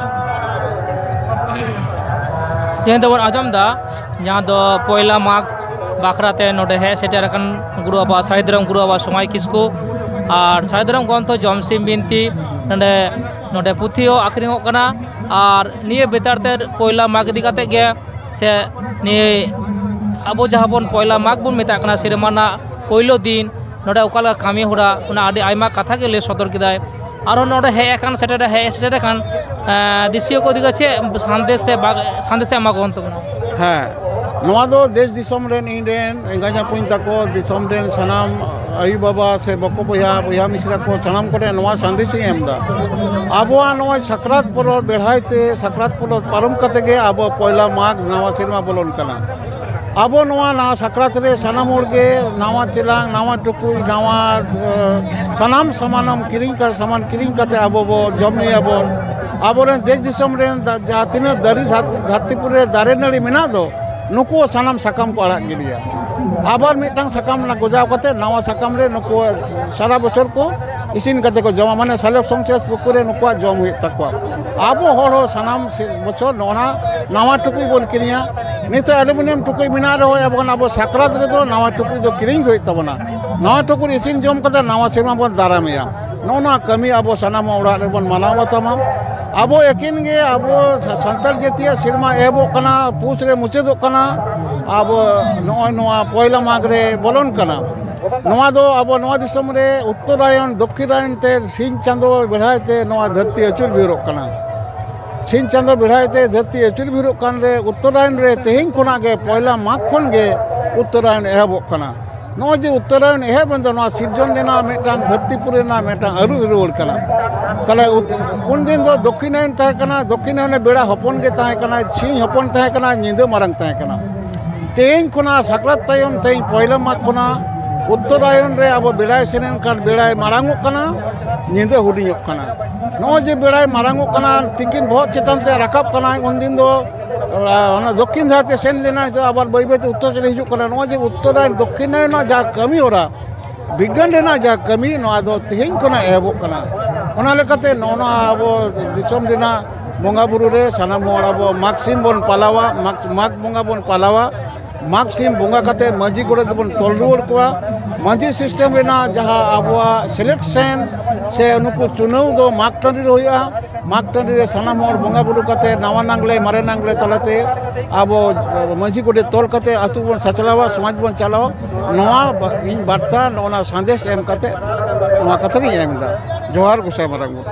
ᱛᱮᱦᱮᱧ ᱫᱚᱵᱚᱱ ᱟᱸᱡᱚᱢ ᱮᱫᱟ, ᱡᱟᱦᱟᱸ ᱫᱚ ᱯᱚᱭᱞᱟ ᱢᱟᱜᱽ ᱵᱟᱠᱷᱨᱟ ᱛᱮ ᱱᱚᱰᱮ ᱦᱮᱡ ᱥᱮᱴᱮᱨ ᱟᱠᱟᱱ ᱜᱩᱨᱩ ᱵᱟᱵᱟ, ᱥᱟᱹᱨᱤ ᱫᱷᱚᱨᱚᱢ ᱜᱩᱨᱩ ᱵᱟᱵᱟ ᱥᱚᱢᱟᱭ ᱠᱤᱥᱠᱩ ᱟᱨ ᱥᱟᱹᱨᱤ ᱫᱷᱚᱨᱚᱢ ᱜᱨᱚᱱᱛᱷᱚ ᱡᱚᱢᱥᱤᱢ ᱵᱤᱱᱛᱤ ᱱᱚᱰᱮ, ᱱᱚᱰᱮ ᱯᱩᱛᱷᱤ ᱦᱚᱸ ᱟᱹᱠᱷᱨᱤᱧᱚᱜ ᱠᱟᱱᱟ᱾ ᱟᱨ ᱱᱤᱭᱟᱹ ᱵᱮᱛᱟᱲ ᱛᱮ ᱯᱚᱭᱞᱟ ᱢᱟᱜᱽ ᱤᱫᱤ ᱠᱟᱛᱮ ᱜᱮ ᱥᱮ ᱱᱤᱭᱟᱹ ᱟᱵᱚ ᱡᱟᱦᱟᱸ ᱵᱚᱱ ᱯᱚᱭᱞᱟ ᱢᱟᱜᱽ ᱵᱚᱱ ᱢᱮᱛᱟᱜ ᱠᱟᱱᱟ, ᱥᱮᱨᱢᱟ ᱨᱮᱱᱟᱜ ᱯᱳᱭᱞᱳ ᱫᱤᱱ, ᱱᱚᱰᱮ ᱚᱠᱟ ᱞᱮᱠᱟ ᱠᱟᱹᱢᱤ ᱦᱚᱨᱟ, ᱚᱱᱟ ᱟᱹᱰᱤ ᱟᱭᱢᱟ ᱠᱟᱛᱷᱟ ᱜᱮ ᱞᱟᱹᱭ ᱥᱚᱫᱚᱨ ᱠᱮᱫᱟᱭ᱾ ᱟᱨᱦᱚᱸ ᱱᱚᱰᱮ ᱦᱮᱡ ᱟᱠᱟᱱ, ᱥᱮᱴᱮᱨ ᱦᱮᱡ ᱥᱮᱴᱮᱨ ᱟᱠᱟᱱ, ᱮᱸ, ᱫᱤᱥᱤᱭᱟᱹ ᱠᱚ ᱤᱫᱤ ᱠᱟᱛᱮ ᱪᱮᱫ ᱥᱟᱸᱫᱮᱥ ᱥᱮ ᱵᱟᱜ-, ᱥᱟᱸᱫᱮᱥ ᱮ ᱮᱢᱟ ᱠᱚ ᱛᱟᱵᱚᱱᱟ? ᱦᱮᱸ, ᱱᱚᱣᱟ ᱫᱚ ᱫᱮᱥ ᱫᱤᱥᱚᱢ ᱨᱮᱱ, ᱤᱧ ᱨᱮᱱ ᱮᱸᱜᱟ ᱡᱟᱯᱩᱧ ᱛᱟᱠᱚ, ᱫᱤᱥᱚᱢ ᱨᱮᱱ ᱥᱟᱱᱟᱢ ᱟᱭᱳ ᱵᱟᱵᱟ ᱥᱮ ᱵᱚᱠᱚ ᱵᱚᱭᱦᱟ, ᱵᱚᱭᱦᱟ ᱢᱤᱥᱨᱟ ᱠᱚ, ᱥᱟᱱᱟᱢ ᱠᱚᱴᱷᱮᱱ ᱱᱚᱣᱟ ᱥᱟᱸᱫᱮᱥ ᱤᱧ ᱮᱢ ᱮᱫᱟ᱾ ᱟᱵᱚᱣᱟᱜ ᱱᱚᱜᱼᱚᱭ ᱥᱟᱠᱨᱟᱛ ᱯᱚᱨᱚᱵᱽ, ᱵᱮᱲᱦᱟᱭ ᱛᱮ ᱥᱟᱠᱨᱟᱛ ᱯᱚᱨᱚᱵᱽ ᱯᱟᱨᱚᱢ ᱠᱟᱛᱮ ᱜᱮ ᱟᱵᱚ ᱯᱚᱭᱞᱟ ᱢᱟᱜᱽ ᱱᱟᱣᱟ ᱥᱮᱨᱢᱟ ᱵᱚᱞᱚᱱ ᱠᱟᱱᱟ᱾ ᱟᱵᱚ ᱱᱚᱣᱟ ᱱᱟᱣᱟ ᱥᱟᱠᱨᱟᱛ ᱨᱮ ᱥᱟᱱᱟᱢ ᱦᱚᱲ ᱜᱮ ᱱᱟᱣᱟ ᱪᱮᱞᱟᱝ, ᱱᱟᱣᱟ ᱴᱩᱠᱩᱡ, ᱱᱟᱣᱟ, ᱮ, ᱥᱟᱱᱟᱢ ᱥᱟᱢᱟᱱ ᱠᱤᱨᱤᱧ ᱠᱟ-, ᱥᱟᱢᱟᱱ ᱠᱤᱨᱤᱧ ᱠᱟᱛᱮ ᱟᱵᱚ ᱵᱚ ᱡᱚᱢ ᱧᱩᱭᱟᱵᱚᱱ᱾ ᱟᱵᱚᱨᱮᱱ ᱫᱮᱥ ᱫᱤᱥᱚᱢ ᱨᱮᱱ ᱫᱟ-, ᱡᱟᱦᱟᱸ ᱛᱤᱱᱟᱹᱜ ᱫᱟᱨᱮ ᱫᱷᱟᱨ-, ᱫᱷᱟᱹᱨᱛᱤᱯᱩᱨᱤ ᱨᱮ ᱫᱟᱨᱮ ᱱᱟᱹᱲᱤ ᱢᱮᱱᱟᱜ ᱫᱚ, ᱱᱩᱠᱩ ᱥᱟᱱᱟᱢ ᱥᱟᱠᱟᱢ ᱠᱚ ᱟᱲᱟᱜ ᱜᱤᱰᱤᱭᱟ᱾ ᱟᱵᱟᱨ ᱢᱤᱫᱴᱟᱝ ᱥᱟᱠᱟᱢ ᱚᱱᱟ ᱜᱚᱡᱟᱣ ᱠᱟᱛᱮ ᱱᱟᱣᱟ ᱥᱟᱠᱟᱢ ᱨᱮ ᱱᱩᱠᱩ ᱥᱟᱨᱟ ᱵᱚᱪᱷᱚᱨ ᱠᱚ ᱤᱥᱤᱱ ᱠᱟᱛᱮ ᱠᱚ ᱡᱚᱢᱟ, ᱢᱟᱱᱮ ᱥᱟᱞᱚᱠ ᱥᱚᱝᱥᱳᱫ ᱯᱩᱠᱩᱨ ᱨᱮ ᱱᱩᱠᱩᱣᱟᱜ ᱡᱚᱢ ᱦᱩᱭᱩᱜ ᱛᱟᱠᱚᱣᱟ᱾ ᱟᱵᱚ ᱦᱚᱲ ᱦᱚᱸ ᱥᱟᱱᱟᱢ ᱥᱮ-, ᱵᱚᱪᱷᱚᱨ ᱱᱚᱜᱼᱚ ᱱᱟ ᱱᱟᱣᱟ ᱴᱩᱠᱩᱡ ᱵᱚᱱ ᱠᱤᱨᱤᱧᱟ᱾ ᱱᱤᱛᱚᱜ ᱟᱞᱩᱢᱤᱱᱤᱭᱟᱢ ᱴᱩᱠᱩᱡ ᱢᱮᱱᱟᱜ ᱨᱮᱦᱚᱸ ᱟᱵᱚ, ᱟᱵᱚ ᱥᱟᱠᱨᱟᱛ ᱨᱮᱫᱚ ᱱᱟᱣᱟ ᱴᱩᱠᱩᱡ ᱫᱚ ᱠᱤᱨᱤᱧ ᱜᱮ ᱦᱩᱭᱩᱜ ᱛᱟᱵᱚᱱᱟ᱾ ᱱᱟᱣᱟ ᱴᱩᱠᱩᱡ ᱤᱥᱤᱱ ᱡᱚᱢ ᱠᱟᱛᱮ ᱱᱟᱣᱟ ᱥᱮᱨᱢᱟ ᱵᱚᱱ ᱫᱟᱨᱟᱢᱮᱭᱟ᱾ ᱱᱚᱜᱼᱚ ᱱᱚᱣᱟ ᱠᱟᱹᱢᱤ ᱟᱵᱚ ᱥᱟᱱᱟᱢ ᱚᱲᱟᱜ ᱨᱮᱵᱚᱱ ᱢᱟᱱᱟᱣ ᱵᱟᱛᱟᱣᱟ᱾ ᱟᱵᱚ ᱮᱠᱤᱱ ᱜᱮ ᱟᱵᱚ ᱥᱟ-, ᱥᱟᱱᱛᱟᱲ ᱡᱟᱹᱛᱤᱭᱟᱜ ᱥᱮᱨᱢᱟ ᱮᱦᱚᱵᱚᱜ ᱠᱟᱱᱟ, ᱯᱩᱥ ᱨᱮ ᱢᱩᱪᱟᱹᱫᱚᱜ ᱠᱟᱱᱟ᱾ ᱟᱵᱚ ᱱᱚᱜᱼᱚᱭ ᱱᱚᱣᱟ ᱯᱚᱭᱞᱟ ᱢᱟᱜᱽ ᱨᱮ ᱵᱚᱞᱚᱱ ᱠᱟᱱᱟ᱾ ᱱᱚᱣᱟ ᱫᱚ ᱟᱵᱚ ᱱᱚᱣᱟ ᱫᱤᱥᱚᱢ ᱨᱮ ᱩᱛᱛᱚᱨᱟᱭᱚᱱ, ᱫᱚᱠᱠᱷᱤᱱᱟᱭᱚᱱ ᱛᱮ ᱥᱤᱧ ᱪᱟᱸᱫᱚ ᱵᱮᱲᱦᱟᱭ ᱛᱮ ᱱᱚᱣᱟ ᱫᱷᱟᱹᱨᱛᱤ ᱟᱹᱪᱩᱨ ᱵᱤᱦᱩᱨᱚᱜ ᱠᱟᱱᱟ᱾ ᱥᱤᱧ ᱪᱟᱸᱫᱚ ᱵᱮᱲᱦᱟᱭ ᱛᱮ ᱫᱷᱟᱹᱨᱛᱤ ᱟᱹᱪᱩᱨ ᱵᱤᱦᱩᱨᱚᱜ ᱠᱟᱱ ᱨᱮ ᱩᱛᱛᱚᱨᱟᱭᱚᱱ ᱨᱮ ᱛᱮᱦᱮᱧ ᱠᱷᱚᱱᱟᱜ ᱜᱮ, ᱯᱚᱭᱞᱟ ᱢᱟᱜᱽ ᱠᱷᱚᱱ ᱜᱮ ᱩᱛᱛᱚᱨᱟᱭᱚᱱ ᱮᱦᱚᱵᱚᱜ ᱠᱟᱱᱟ᱾ ᱱᱚᱜᱼᱚᱭ ᱡᱮ ᱩᱛᱛᱚᱨᱟᱭᱚᱱ ᱮᱦᱚᱵ ᱮᱱ ᱫᱚ, ᱱᱚᱣᱟ ᱥᱤᱨᱡᱚᱱ ᱨᱮᱱᱟᱜ ᱢᱤᱫᱴᱟᱝ, ᱫᱷᱟᱹᱨᱛᱤᱯᱩᱨᱤ ᱨᱮᱱᱟᱜ ᱢᱤᱫᱴᱟᱝ ᱟᱹᱨᱩ ᱨᱩᱣᱟᱹᱲ ᱠᱟᱱᱟ᱾ ᱛᱟᱦᱞᱮ ᱩᱛ-, ᱩᱱᱫᱤᱱ ᱫᱚ ᱫᱚᱠᱠᱷᱤᱱᱟᱭᱚᱱ ᱛᱟᱦᱮᱸ ᱠᱟᱱᱟ, ᱫᱚᱠᱠᱷᱤᱱᱟᱭᱚᱱ ᱨᱮ ᱵᱮᱲᱟ ᱦᱚᱯᱚᱱ ᱜᱮ ᱛᱟᱦᱮᱸ ᱠᱟᱱᱟ, ᱥᱤᱧ ᱦᱚᱯᱚᱱ ᱛᱟᱦᱮᱸ ᱠᱟᱱᱟ, ᱧᱤᱫᱟᱹ ᱢᱟᱨᱟᱝ ᱛᱟᱦᱮᱸ ᱠᱟᱱᱟ᱾ ᱛᱮᱦᱮᱧ ᱠᱷᱚᱱᱟᱜ ᱥᱟᱠᱨᱟᱛ ᱛᱟᱭᱚᱢ ᱛᱮᱦᱮᱧ ᱯᱚᱭᱞᱟ ᱢᱟᱜᱽ ᱠᱷᱚᱱᱟᱜ ᱩᱛᱛᱚᱨᱟᱭᱚᱱ ᱨᱮ ᱟᱵᱚ ᱵᱮᱲᱟᱭ ᱥᱮᱱ ᱮᱱ ᱠᱷᱟᱱ ᱵᱮᱲᱟᱭ ᱢᱟᱨᱟᱝᱚᱜ ᱠᱟᱱᱟ, ᱧᱤᱫᱟᱹ ᱦᱩᱰᱤᱧᱚᱜ ᱠᱟᱱᱟ᱾ ᱱᱚᱜᱼᱚᱭ ᱡᱮ ᱵᱮᱲᱟᱭ ᱢᱟᱨᱟᱝᱚᱜ ᱠᱟᱱᱟ, ᱛᱤᱠᱤᱱ ᱵᱚᱦᱚᱜ ᱪᱮᱛᱟᱱ ᱛᱮ ᱨᱟᱠᱟᱵ ᱠᱟᱱᱟᱭ, ᱩᱱᱫᱤᱱ ᱫᱚ, ᱟ, ᱚᱱᱟ ᱫᱚᱠᱠᱷᱤᱱ ᱫᱷᱟᱨᱮ ᱛᱮ ᱥᱮᱱ ᱞᱮᱱᱟ, ᱱᱤᱛᱚᱜ ᱟᱵᱟᱨ ᱵᱟᱹᱭ ᱵᱟᱹᱭ ᱛᱮ ᱩᱛᱛᱚᱨ ᱥᱮᱫ ᱦᱤᱡᱩᱜ ᱠᱟᱱᱟ᱾ ᱱᱚᱜᱼᱚᱭ ᱡᱮ ᱩᱛᱛᱚᱨᱟᱭᱚᱱ ᱫᱚᱠᱠᱷᱤᱱᱟᱭᱚᱱ ᱨᱮᱱᱟᱜ ᱡᱟᱦᱟᱸ ᱠᱟᱹᱢᱤ ᱦᱚᱨᱟ, ᱵᱤᱜᱽᱜᱟᱱ ᱨᱮᱱᱟᱜ ᱡᱟᱦᱟᱸ ᱠᱟᱹᱢᱤ, ᱱᱚᱣᱟ ᱫᱚ ᱛᱮᱦᱮᱧ ᱠᱷᱚᱱᱟᱜ ᱮᱦᱚᱵᱚᱜ ᱠᱟᱱᱟ᱾ ᱚᱱᱟ ᱞᱮᱠᱟᱛᱮ ᱱᱚᱜᱼᱚ ᱱᱚᱣᱟ ᱟᱵᱚ ᱫᱤᱥᱚᱢ ᱨᱮᱱᱟᱜ ᱵᱚᱸᱜᱟ ᱵᱩᱨᱩ ᱨᱮ ᱥᱟᱱᱟᱢ ᱦᱚᱲ ᱟᱵᱚ ᱢᱟᱜᱽ ᱥᱤᱢ ᱵᱚᱱ ᱯᱟᱞᱟᱣᱟ, ᱢᱟᱜᱽ, ᱢᱟᱜᱽ ᱵᱚᱸᱜᱟ ᱵᱚᱱ ᱯᱟᱞᱟᱣᱟ᱾ ᱢᱟᱜᱽ ᱥᱤᱢ ᱵᱚᱸᱜᱟ ᱠᱟᱛᱮ ᱢᱟᱹᱡᱷᱤ ᱜᱚᱰᱮᱛ ᱫᱚᱵᱚᱱ ᱛᱚᱞ ᱨᱩᱣᱟᱹᱲ ᱠᱚᱣᱟ᱾ ᱢᱟᱹᱡᱷᱤ system ᱨᱮᱱᱟᱜ ᱡᱟᱦᱟᱸ ᱟᱵᱚᱣᱟᱜ selection ᱥᱮ ᱱᱩᱠᱩ ᱪᱩᱱᱟᱹᱣ ᱫᱚ ᱢᱟᱜᱽ ᱴᱟᱺᱰᱤ ᱨᱮ ᱦᱩᱭᱩᱜᱼᱟ᱾ ᱢᱟᱜᱽ ᱴᱟᱺᱰᱤ ᱨᱮ ᱥᱟᱱᱟᱢ ᱦᱚᱲ ᱵᱚᱸᱜᱟ ᱵᱩᱨᱩ ᱠᱟᱛᱮ, ᱱᱟᱣᱟ ᱱᱟᱝᱞᱮ, ᱢᱟᱨᱮ ᱱᱟᱝᱞᱮ ᱛᱟᱞᱟᱛᱮ ᱟᱵᱚ ᱢᱟᱹᱡᱷᱤ ᱜᱚᱰᱮᱛ ᱛᱚᱞ ᱠᱟᱛᱮ ᱟᱹᱛᱩ ᱵᱚᱱ ᱥᱟᱪᱞᱟᱣᱟ, ᱥᱚᱢᱟᱡᱽ ᱵᱚᱱ ᱪᱟᱞᱟᱣᱟ᱾ ᱱᱚᱣᱟ ᱵᱟ-, ᱤᱧ ᱵᱟᱨᱛᱟ, ᱱᱚᱜᱼᱚ ᱱᱟ ᱥᱟᱸᱫᱮᱥ ᱮᱢ ᱠᱟᱛᱮ ᱱᱚᱣᱟ ᱠᱟᱛᱷᱟ ᱜᱤᱧ ᱮᱢ ᱮᱫᱟ᱾ ᱡᱚᱦᱟᱨ, ᱜᱚᱸᱥᱟᱭ ᱢᱟᱨᱟᱝ ᱵᱩᱨᱩ᱾